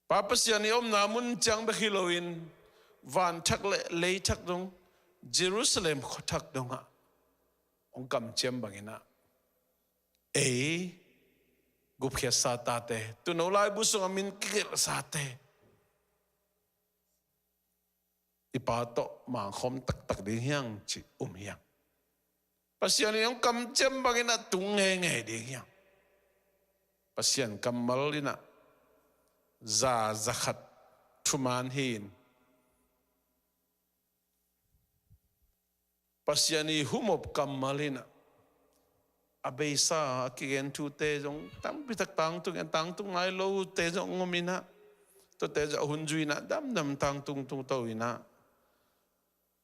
Pa Pasian i omna mun ciang bek hi loin vanthak le leithak dong, Jerusalem khuathak dongah hong kamciam banginah ei gupkhiatsa tate, tuuno laibu sungah min kigelhsate i Pa tawh mangkhawm taktak ding hiang cih um hiang. Pasian in hong kamciam bangin a tung ngeingei ding hiang. Pasian kammal inah za zakhat thuman hi-in Pasian i humop kammal inah a beisa a kigen thute zong tampitak tangtung, a tangtung nai lote zong om inah, tuate zong a hun zui inah damdam tangtung tungto inah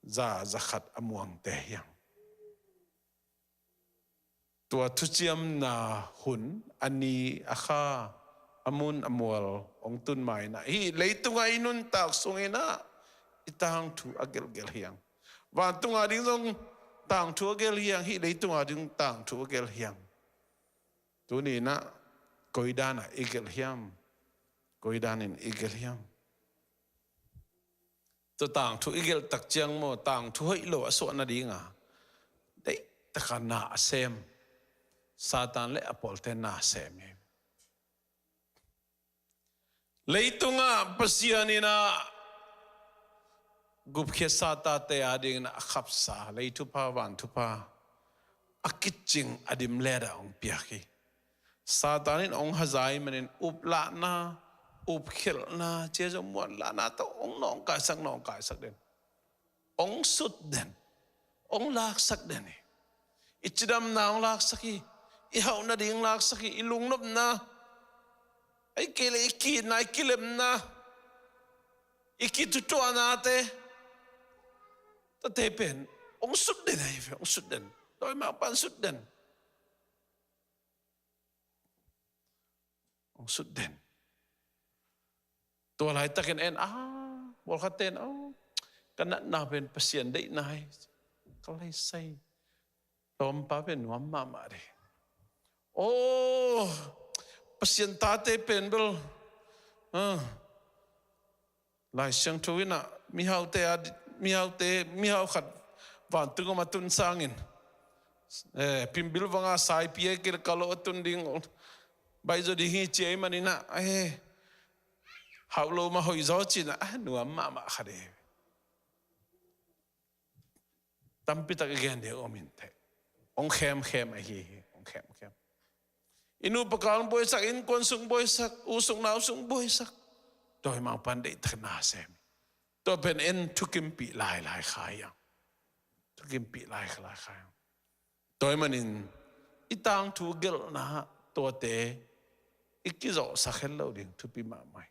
za zakhat a muangte hiang. Tua thuciamna hun a ni a kha a mun a mual hong tun ma inah hih leitungah i nuntak sung inah i tangthu a gelhgelh hiang. Vantung ading zong tangthu a gelh hiang, hih leitungah ding tangthu a gelh hiang. Tuni inah koi danah i gelh hiam? Koi danin i gelh hiam? Tua tangthu i gelh tak ciang maw, tangthu hoih lo a suah nadinga deihtaka na a sem, Satan le a pawlte na sem hi. Leitungah Pasian inah gupkhiatsa tate adingin a khapsa leithupha vanthupha a kicing a dim let ah hong piak hi. Satan in hong haza ahih manin uplahna, upkhelhna, cia zong muanlahna tawh hong nawngkaisak nawngkaisak den. Hong sut den, hong laksak den hi. I cidamna hong laksak hi. I hauh nading laksak hi. I lungnopna, ahih kei leh i ki-itna, i kilemna, i kitutuahnate, tuate pen hong sut den ahi ve, hong sut den. Dawi mah pan sut den. Hong sut den. Tua laitakin en a, bawlkhatte in a, ka natna pen Pasian deihna hi. Ka laisai lawmpa pen nuam mahmah ding. Aw, Pasian tate pen bel, ah, Lai Siangtho inah mihaute a, mihaute, mihau khat vantung om a tun sangin, eh, pimbil vanga saipi a kileh ka lo a tun ding, baih zaw ding hi ci ahih maninah, eh, hauh lo mah hoih zaw cinah, ah, nuam mahmah kha ding. Tampitak i gen ding om inteh. Hong khemkhem ahi hi, hong khemkhem. I nupa kal hong buaisak, innkuan sung buaisak, u sung nau sung buaisak. Dawimangpa'n deihtakin na sem hi. Tua pen en thukimpih lailai kha hi hang. Thukimpih lailai kha hi hang. Tua ahih manin i tangthu gelhna tuate i kizawhsak het lo ding thupi mahmah hi.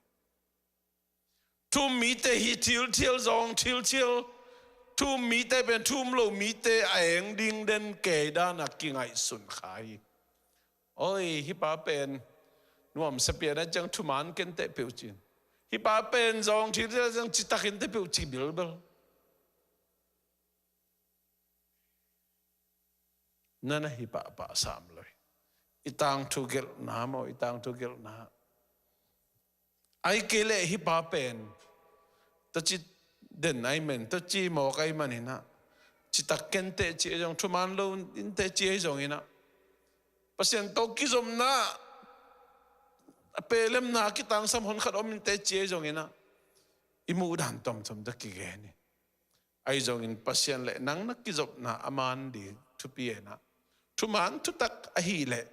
Thu-um mite hi thilthial, zawng thilthial. Thu-um mite pen thu-um lo mite a eng ding den kei dan a kingaihsun kha hi. Oi, hih pa pen nuamsa pian a ciang thuman kenteh peuh cin. Hih pa pen zawng thilthial a ciang citak inteh peuh ci bilbel. Na na hi pahpah sam lo hi. I tangthu gelhna maw, i tangthu gelhna. Ahih kei leh hih pa pen tua ci den ahih man, tua ci mawk ahih manin ah, citak kenteh ci ahi zong, thuman lo inteh ci ahi zongin ah, Pasian tawh kizopna a pelemna kitangsam honkhat om inteh ci ahi zongin ah, i muhdan tomtom tawh kigen hi. Ahi zongin Pasian le nang na kizopna a man ding thupi hi-in ah, thuman thutak ahih leh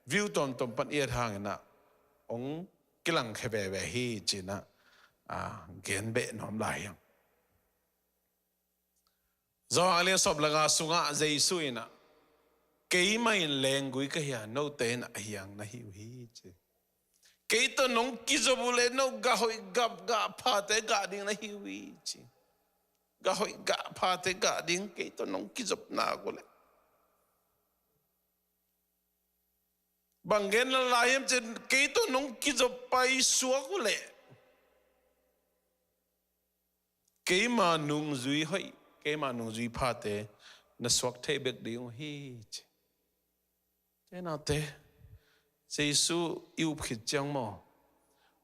view tomtom pan i et hangin ah hong kilangkhia veve hi ci-in ah, a, gen beh nuam lai hi hang. Johan a lian sawm le nga sungah Jesu in ah, keimah in lenggui ka hi a, note in a hiang na hi uh hi, ci. Kei tawh nong kizop uh leh no gah hoih gah, gah phate gah ding na hi uh hi, ci. Gah hoih gah phate gah ding kei tawh nong kizop nak uh leh. Bang gen lai hiam cih leh, kei tawh nong kizop paisuak uh leh keima nungzui hoih, keima nungzui phate na suak thei bek ding uh hi, ci. Te nate, Jesu i up khit ciang maw,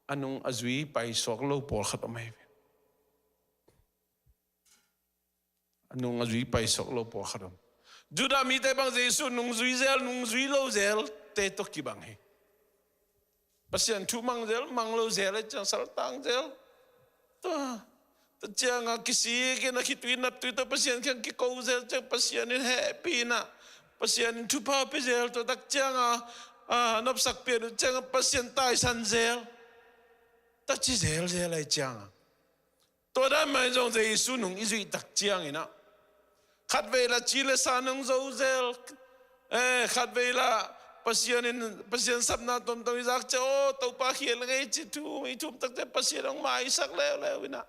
a nung a zui paisuak lo pawlkhat om ahi ve. A nung a zui paisuak lo pawlkhat om. Judah mite bang Jesu nungzui zel, nungzui lo zel te tawh kibang hi. Pasian thu mang zel, mang lo zel, a ciang saltang zel. Tua, tua ciangah kisik in a khitui naptui tawh Pasian kiang kiko zel ciang Pasian in hehpih in ah, Pasian in thupha pia zel, tua tak ciangah, a, nopsak pian uh ciangah Pasian taisan zel. Tua ci zelzel ahi ciangah. Tua dan mah in zong Jesu nung i zuih tak ciangin ah, khatvei la ci le sa nong zo zel, eh, khatvei la Pasian in, Pasian sapna tomtom i zak ciang, aw, Topa khial ngei ci thu i thum tak ciang Pasian hong maisak leuleu in ah.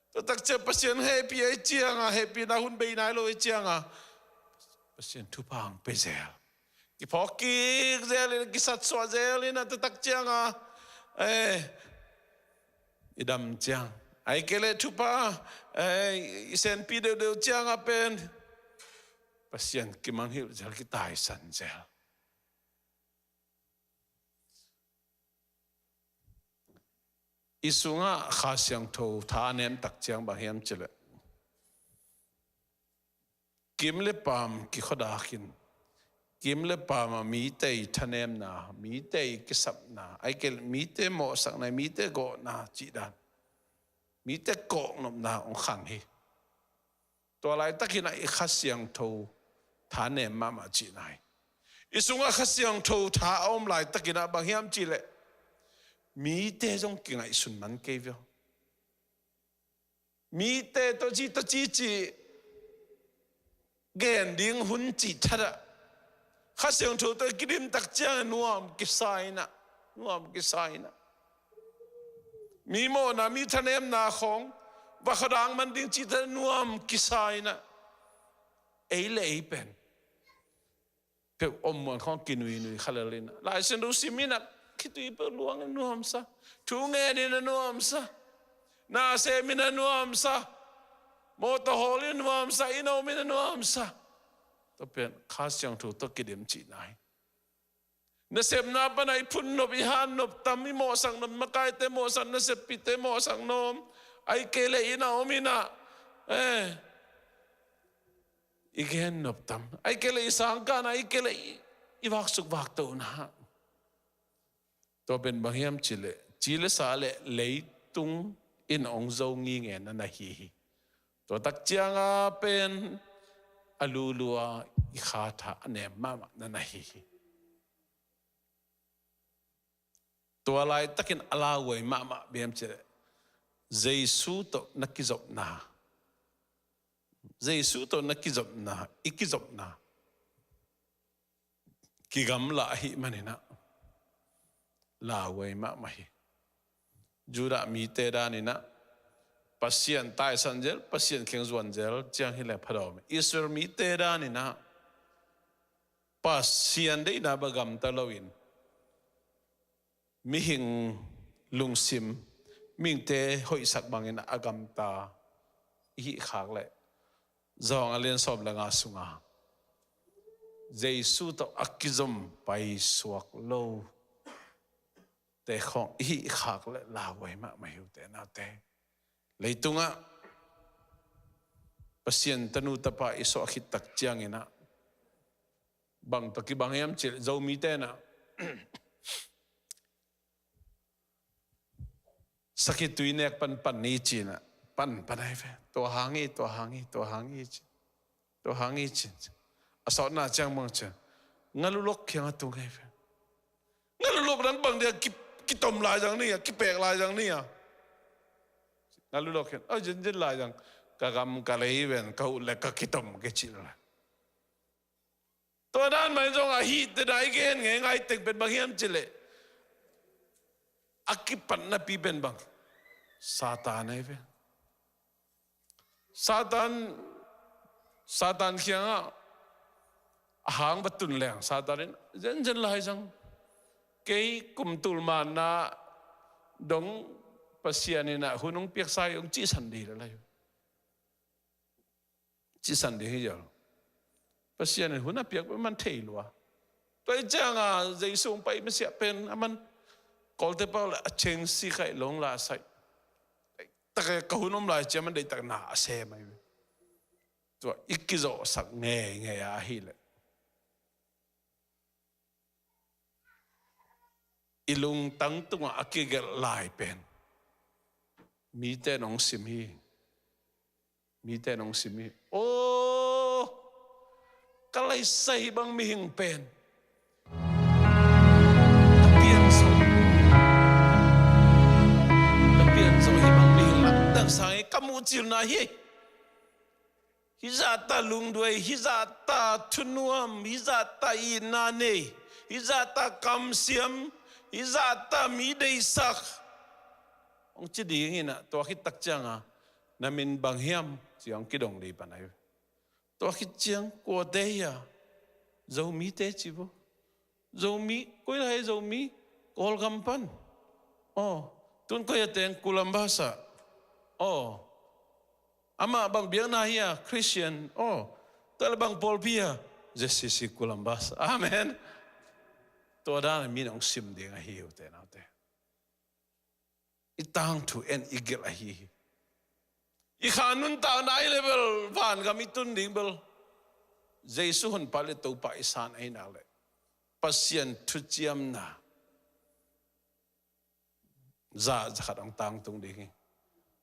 Tua tak ciang Pasian hehpih ahi ciangah, hehpihna hun bei nai lo ahi ciangah, Pasian thupha hong pia zel. Kiphawk kik zel in, kisatsuah zel in, a tua tak ciangah, eh, i dam ciang. Ahih kei leh thupha, eh, i senpi deuhdeuh ciangah pen Pasian kimangngilh zel, kitaisan zel. I sungah Kha Siangtho tha a nem tak ciang bang hiam cih leh, kim le paam kikhuadak in, kim le paam ah mite i thanemna, mite i kisapna, ahih kei leh mite mawhsakna, mite gawhna cih dan, mite kawknopna hong khang hi. Tua laitakin ah i Kha Siangtho tha nem mahmah cihna hi. I sungah Kha Siangtho tha a om laitakin ah bang hiam cih leh, mite zong kingaihsun man kei ve aw. Mite tawh ci, tawh ci, ci gen ding hun cih thadah, Kha Siangtho tawh kidim tak ciang nuam kisa in ah, nuam kisa in ah. Mi mawhna, mi thanemna khawng va khuadang man ding cih thadah nuam kisa in ah. Ei le ei pen peuh om muan khawng kinuinui kha lel in ah, Lai Siangtho sim in ah, khitui peuh luang in nuamsa, thu ngen in ah nuamsa, na sem in ah nuamsa, mawtaw hawl in ah nuamsa, inn a om in ah nuamsa. Tua pen Kha Siangtho tawh kidim cihna hi. Nasepna pan ah i phun nop, i han nop tam, i mawhsak nop, makaite mawhsak, naseppite mawhsak nop, ahih kei leh inn a om in ah, eh, i gen nop tam, ahih kei leh i sangkahna, ahih kei leh i, i vaksuk vaktohna. Tua pen bang hiam cih leh, ci le sa le leitung in hong zo ngingei na na hi hi. Tua tak cianga pen a lulua i kha tha a nem mahmah na na hi hi. Tua laitakin a lauhuai mahmah bang hiam cih leh Jesu tawh na kizopna, Jesu tawh na kizopna, i kizopna kigamla ahih manin ah lauhuai mahmah hi. Judah mite danin ah Pasian taisan zel, Pasian kiang zuan zel ciang hi leh phadawm. Israel mite danin ah Pasian deihna bang gamta loin mihing lungsim, mihingte hoihsak bangin a gamta i hih khak leh, Johan a lian sawm le nga sunga Jesu tawh a kizom paisuak lote khawng i hih khak leh lauhuai mahmah hi ute naute. Leitungah Pasian tanu tapa i suah khit tak ciangin ah bang tawh kibang hiam cih leh Zomite in ah sakhi tui nek panpan ni ci-in ah panpan ahi ve. Tua hang hi, tua hang hi, tua hang hi ci. Tua hang hi ci. A sawtna ciang bang ci. Ngalulok kiangah tung ahi ve. Ngalulok nang bang dia ki, kitom lai zang ni a, kipek lai zang ni a. Ngalulok kiang, oh, zenzen lai zang. Ka gam ka lei ven, ka ut le ka kitom kei ci lai. Tua dan mah in zong a hihte na i gen ngeingai teng pen bang hiam cih leh a kipatnapi pen bang? Satan ahi ve. Satan, Satan kiangah a hang va tun leng Satan in zenzen lai zang. Kei kum tul manna dong Pasian in ah hun hong piaksa hi hong cihsan ding lai. Cihsan ding hi ziau. Pasian in hun a piak pen man thei lua. Tua hi cianga Jesu hong pai masiah pen a man kawlte pau le a cheng si khai long la sai. Deihtak ka hun om lai cia man deihtak na a sem ahi ve. Tua i kizawhsak ngeingei a ahih leh i lungtang tungah a kigelh lai pen mite in hong sim hi. Mite in hong sim hi. Aw, ka laisa hih bang mihing pen ka pianzawh, ka pianzawh hih bang mihing lamdang sang hi, ka muhcilna hi. Hih zahta lungduai, hih zahta thunuam, hih zahta itna nei, hih zahta kamsiam, hih zahta mi deihsak hong ci ding in ah, tua khit tak cianga na min bang hiam ci hong kidong ding pan ahi. Tua khit ciang kuate hi a, Zomite ci vo. Zomi, koi lai Zomi, Kawlgam pan. Aw, tun koi a teng, Columbus ah. Aw, amah bang biakna hi a, Christian. Aw, tua leh bang pawlpi a, Z C C Columbus. Amen. Tua dan a min hong sim ding ahi hi ute naute. I tangthu en i gelh ahi hi. I kha nuntakna i level vangam i tun ding bel Jesu Honpa le Topa i san ahi nak leh Pasian thuciamna za, za khat hong tangtung ding hi.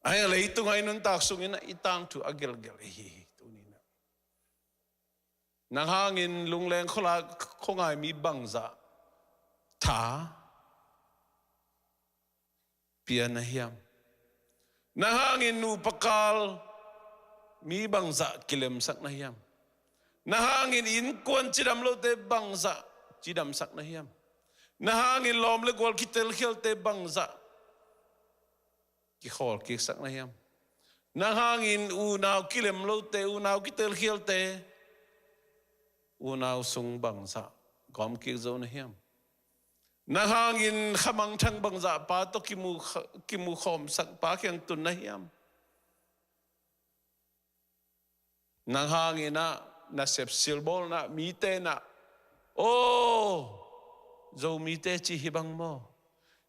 Ahi a leitung a i nuntak sungin i tangthu a gelhgelh ahi hi tuni-in ah. Nang hangin Lungleng khuala khuangai mi bangzah tha pia na hiam? Nang hangin nupa kal mi bangzah kilemsak na hiam? Nang hangin innkuan cidam lote bangzah cidamsak na hiam? Nang hangin lawm le gual kitelkhialte bangzah kikhawlkiksak na hiam? Nang hangin unau kilem lote, unau kitelkhialte, unau sung bangzah gawmkik zo na hiam? Nang hangin khamangthang bangzah pa tawh kimu, kimukhawmsak pa kiang tun na hiam? Nang hangin ah nasep silbawlna mite in ah, aw, Zomite cih hi bang maw?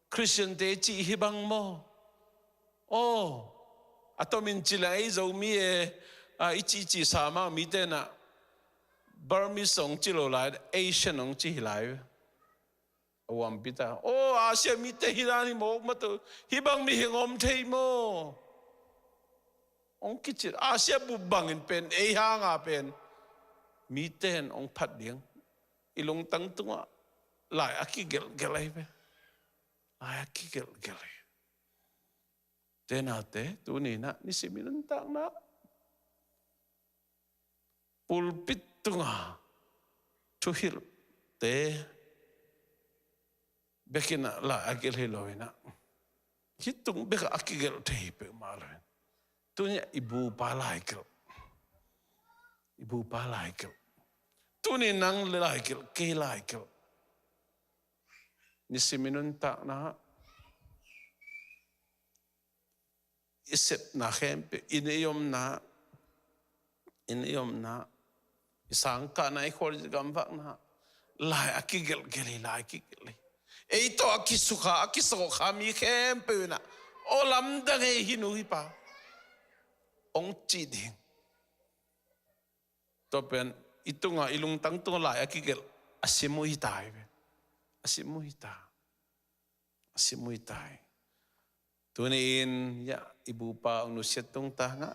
Khristiante cih hi bang maw? Aw, a tomin ci leng ei Zomi e, a, i cihcih sa mah mite in ah Burmese hong ci lo lai, Asian hong ci hi lai. A uampi ta. Aw, Asia mite hi dan hi mawk mah tawh, hih bang mihing om thei maw? Hong kicil, Asia bup bangin pen, ei hanga pen mite in hong phat ding. I lungtang tungah lai a kigelhgelh ahi pen. Lai a kigelhgelh ahi. Te naute, tuni inah nisim i nuntakna pulpit tunga thuhilhte bekin ah lai a gelh hi lo inah, hih tung bekah a kigelh thei hi peuhmah lo in, tuni ah i bupa lai gelh. I bupa lai gelh. Tuni nang lai gelh, kei lai gelh. Nisim i nuntakna, i sepna khempeuh, i neih omna, i neih omna, i sangkahna, i khualzin gamvakna, lai a kigelhgelh hi, lai a kigelh hi. Ei tawh a kisukha, a kisawhkha mi khempeuh inah, aw lamdang ei hih nu hih pa, hong ci ding. Tua pen i tungah, i lungtang tungah lai a kigelh a sim uh hi ta hi ve. A sim uh hi ta. A sim uh hi ta hi. Tuni in, ya, i bupa hong nusiat tungtangah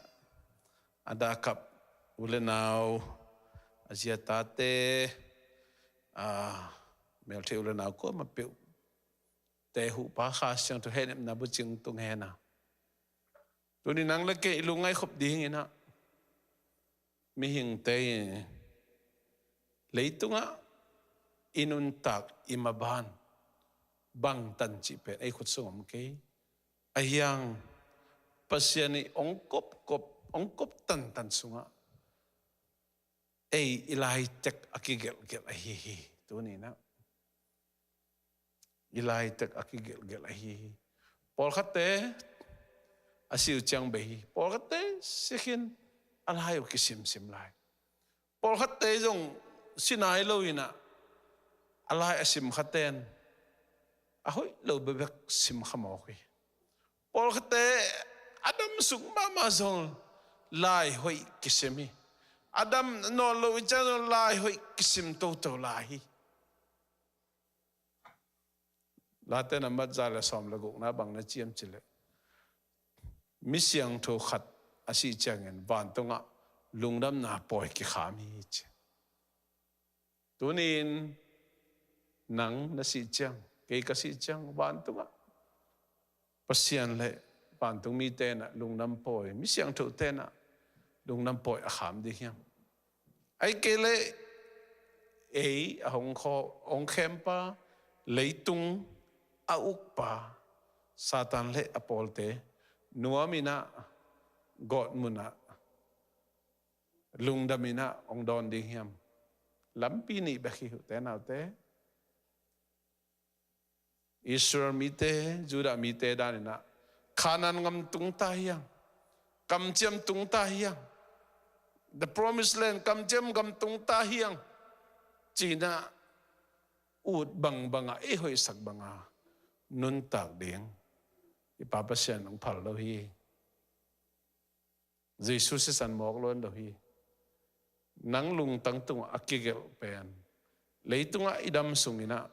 a dah a kap u le nau, a zi a tate, a meltheih u le nau kuamah peuhte, huhpa Kha Siangtho hehnepna bucing tung hen a. Tuni nang le kei i lungngaih khop ding inah, mihingte in leitungah i nuntak, i maban bangtan cih pen ei khut sung om kei. Ahi hang Pasian i hong kopkop, hong kop tantan sungah ei i laitek a kigelhgelh ahi hi. Tuni inah i laitek a kigelhgelh ahi hi. Pawlkhatte a si uh ciang bei hi. Pawlkhatte si khin a lai uh kisimsim lai. Pawlkhatte zong si nai lo inah, a lai a sim khaten a hoih lo bekbek sim kha mawk hi. Pawlkhatte a dam suk mahmah zong lai hoih kisim hi. A dam nawn lo i ciang zong lai hoih kisim toto lai hi. Late nambat za le sawm le gukna bang na ciam cileh, mi siangtho khat a sih ciangin vantungah lungdamna pawi kikham hi ci. Tuni in nang na sih ciang, kei ka sih ciang, vantungah Pasian le vantung mite inah lungdam pawi, mi siangtho tenah lungdam pawi a kham ding hiam? Ahih kei leh ei a hong khaw, hong khempa, leitung a ukpa Satan le a pawlte nuam inah, gawtmunah, lungdam inah hong dawn ding hiam? Lampi nih bek hi uh te naute. Israel mite, Judah mite dan inah Kanaan gam tung ta hiang, kamciam tung ta hiang, the promised land, kamciam gam tung ta hiang ci-inah ut bangbangah, ei hoihsak banga nuntak ding i Pa Pasian hong phal lo hi. Jesu sisan mawk luan lo hi. Nang lungtang tungah a kigelh pen, leitungah i dam sung inah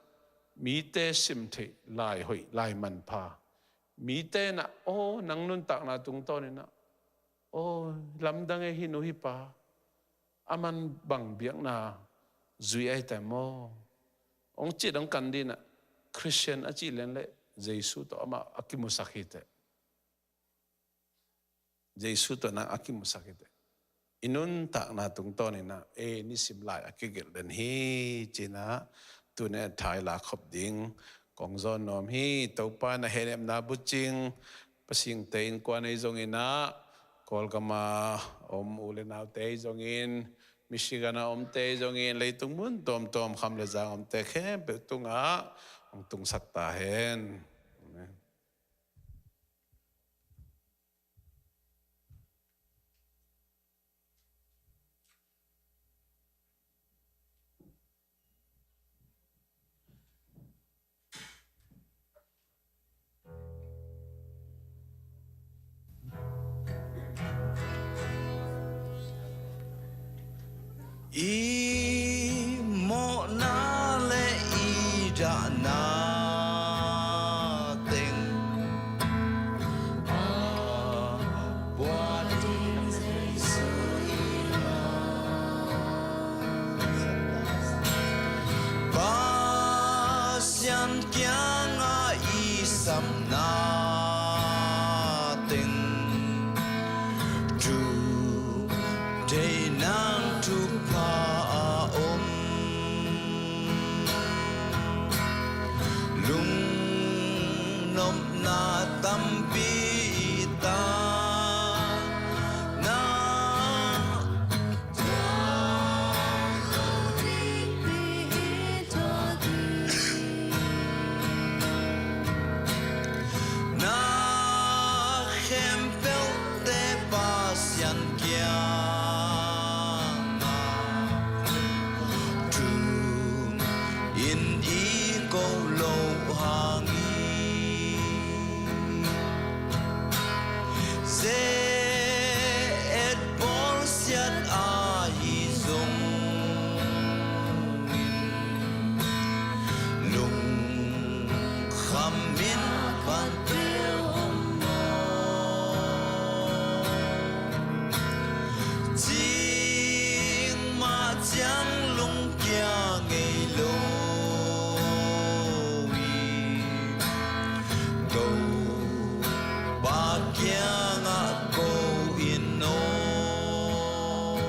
mite sim theih lai hoih, lai manpha, mite inah, aw, nang nuntakna tungtawn inah, aw, lamdang ei hih nu hih pa, a man bang biakna zui ahi ta maw, hong cih dong kan dinah, Khristian a cih lian leh Jesu tawh amah a kimusak hi teh. Jesu tawh nang a kimusak hi teh. I nuntakna tungtawn inah ei nisim lai a kigelh den hi ci-inah tuni a thai la khop ding kong zawn nuam hi. Topa in a hehnepna bucing, Pasingte innkuan ei zong inah, Kawlgama om u le naute ei zongin, Michigan a omte ei zongin, leitung mun tuamtuam kham le zang omte khempeuh tungah hong tungsak ta hen. Amen. I mawhna le i dahna teng a puak kiangah ko in aw.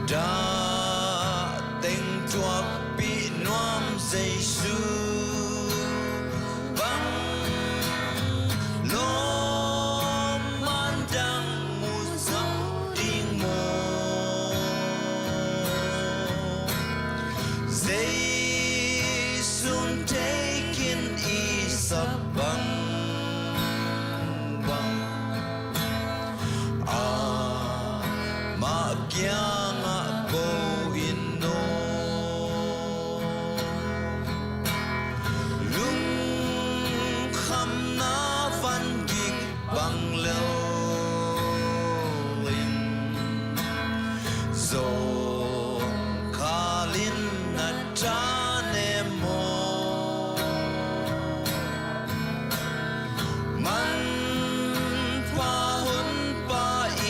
Dah teng thuakpih nuam Jesu bang lawm man dang mu zo ding maw? Jesu'n thei khin i sak bang bang, amah kiangah ko in aw. Lungkhamna van kik bang lel in zawngkhal in na tha ne maw? Manpha Honpa i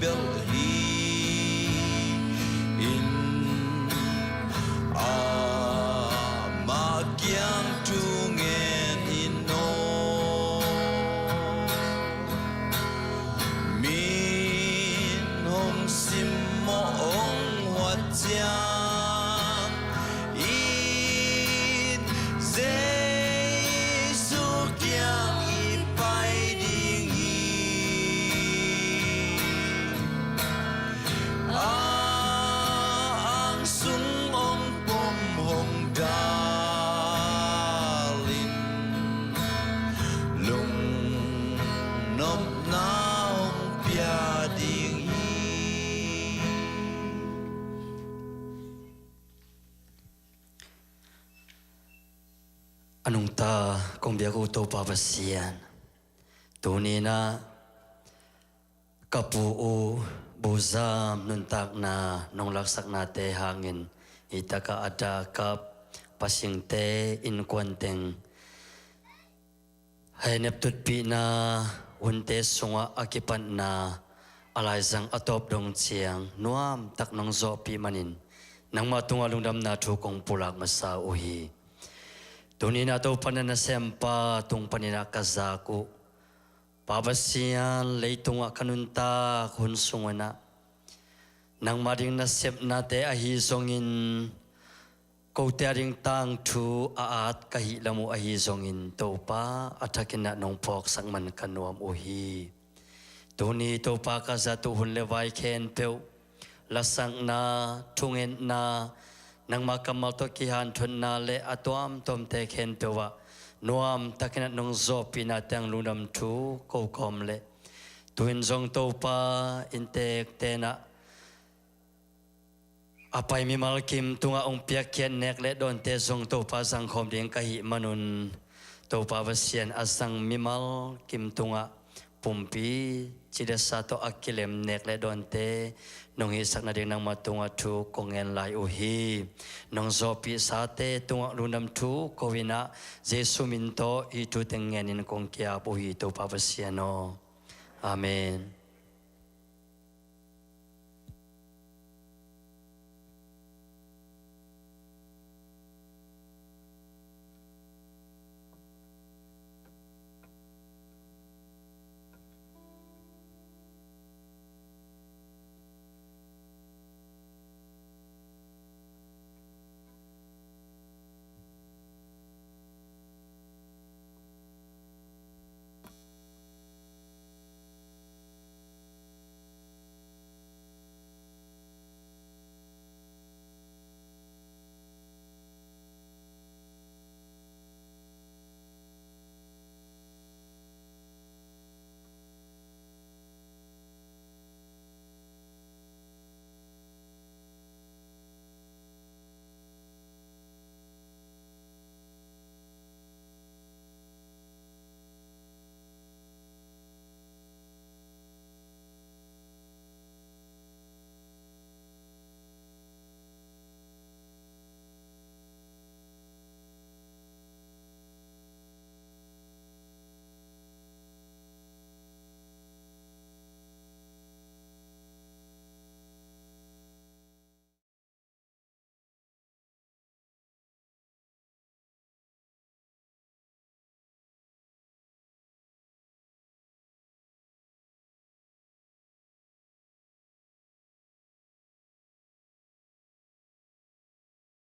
belh hi in, amah kiang thu ngen in aw. Min hong simmawh hong huat ciang in, Jesu kiang i pai ding hi. A ang sung hong pom hong dal in, lungnopna hong pia ding hi. A nungta kong biak uh Topa Pasian, tuni-in ah ka pu uh Buzam nuntakna nong laksaknate hangin, hi takah a dakap, pasingte, innkuan teng hei neptutpihna, hunte sungah a kipatna, a laizang a tawp dong ciang nuamtak nong zawhpih manin, nangmah tungah lungdamna thu kong pulak masa uh hi. Tuni-in ah Topa, na nasempa tung panin ah ka zak uh Pa Pasian, leitungah ka nuntak hun sung un ah nangmah ding nasepnate ahi zongin, kote a ding tangthu a at ka hih lam uh ahi zongin, Topa, a thakin ah nong phawksak man ka nuam uh hi. Tuni Topa, ka zat uh hun le vai khempeuh, lasakna, thungetna, nangma kammal tawh kihanthotna le a tuamtuamte khempeuh ah nuamtakin ah nong zawhpihna teng lungdam thu ko kawm leh, tu-in zong Topa, inntekte in ah a pai mimal kim tungah hong piakkhiat nek le dawnte zong Topa zangkhawm ding ka hih manun, Topa Pasian, a zang mimal kim tungah pumpi cilesa tawh a kilem nek le dawnte nong hihsak nading nangma tungah thu kong ngen lai uh hi. Nong zawhpihsate tungah lungdam thu ko-in ah, Jesu min tawh hih thu teng ngenin kong ki-ap uh hi, Topa Pasian aw. Amen.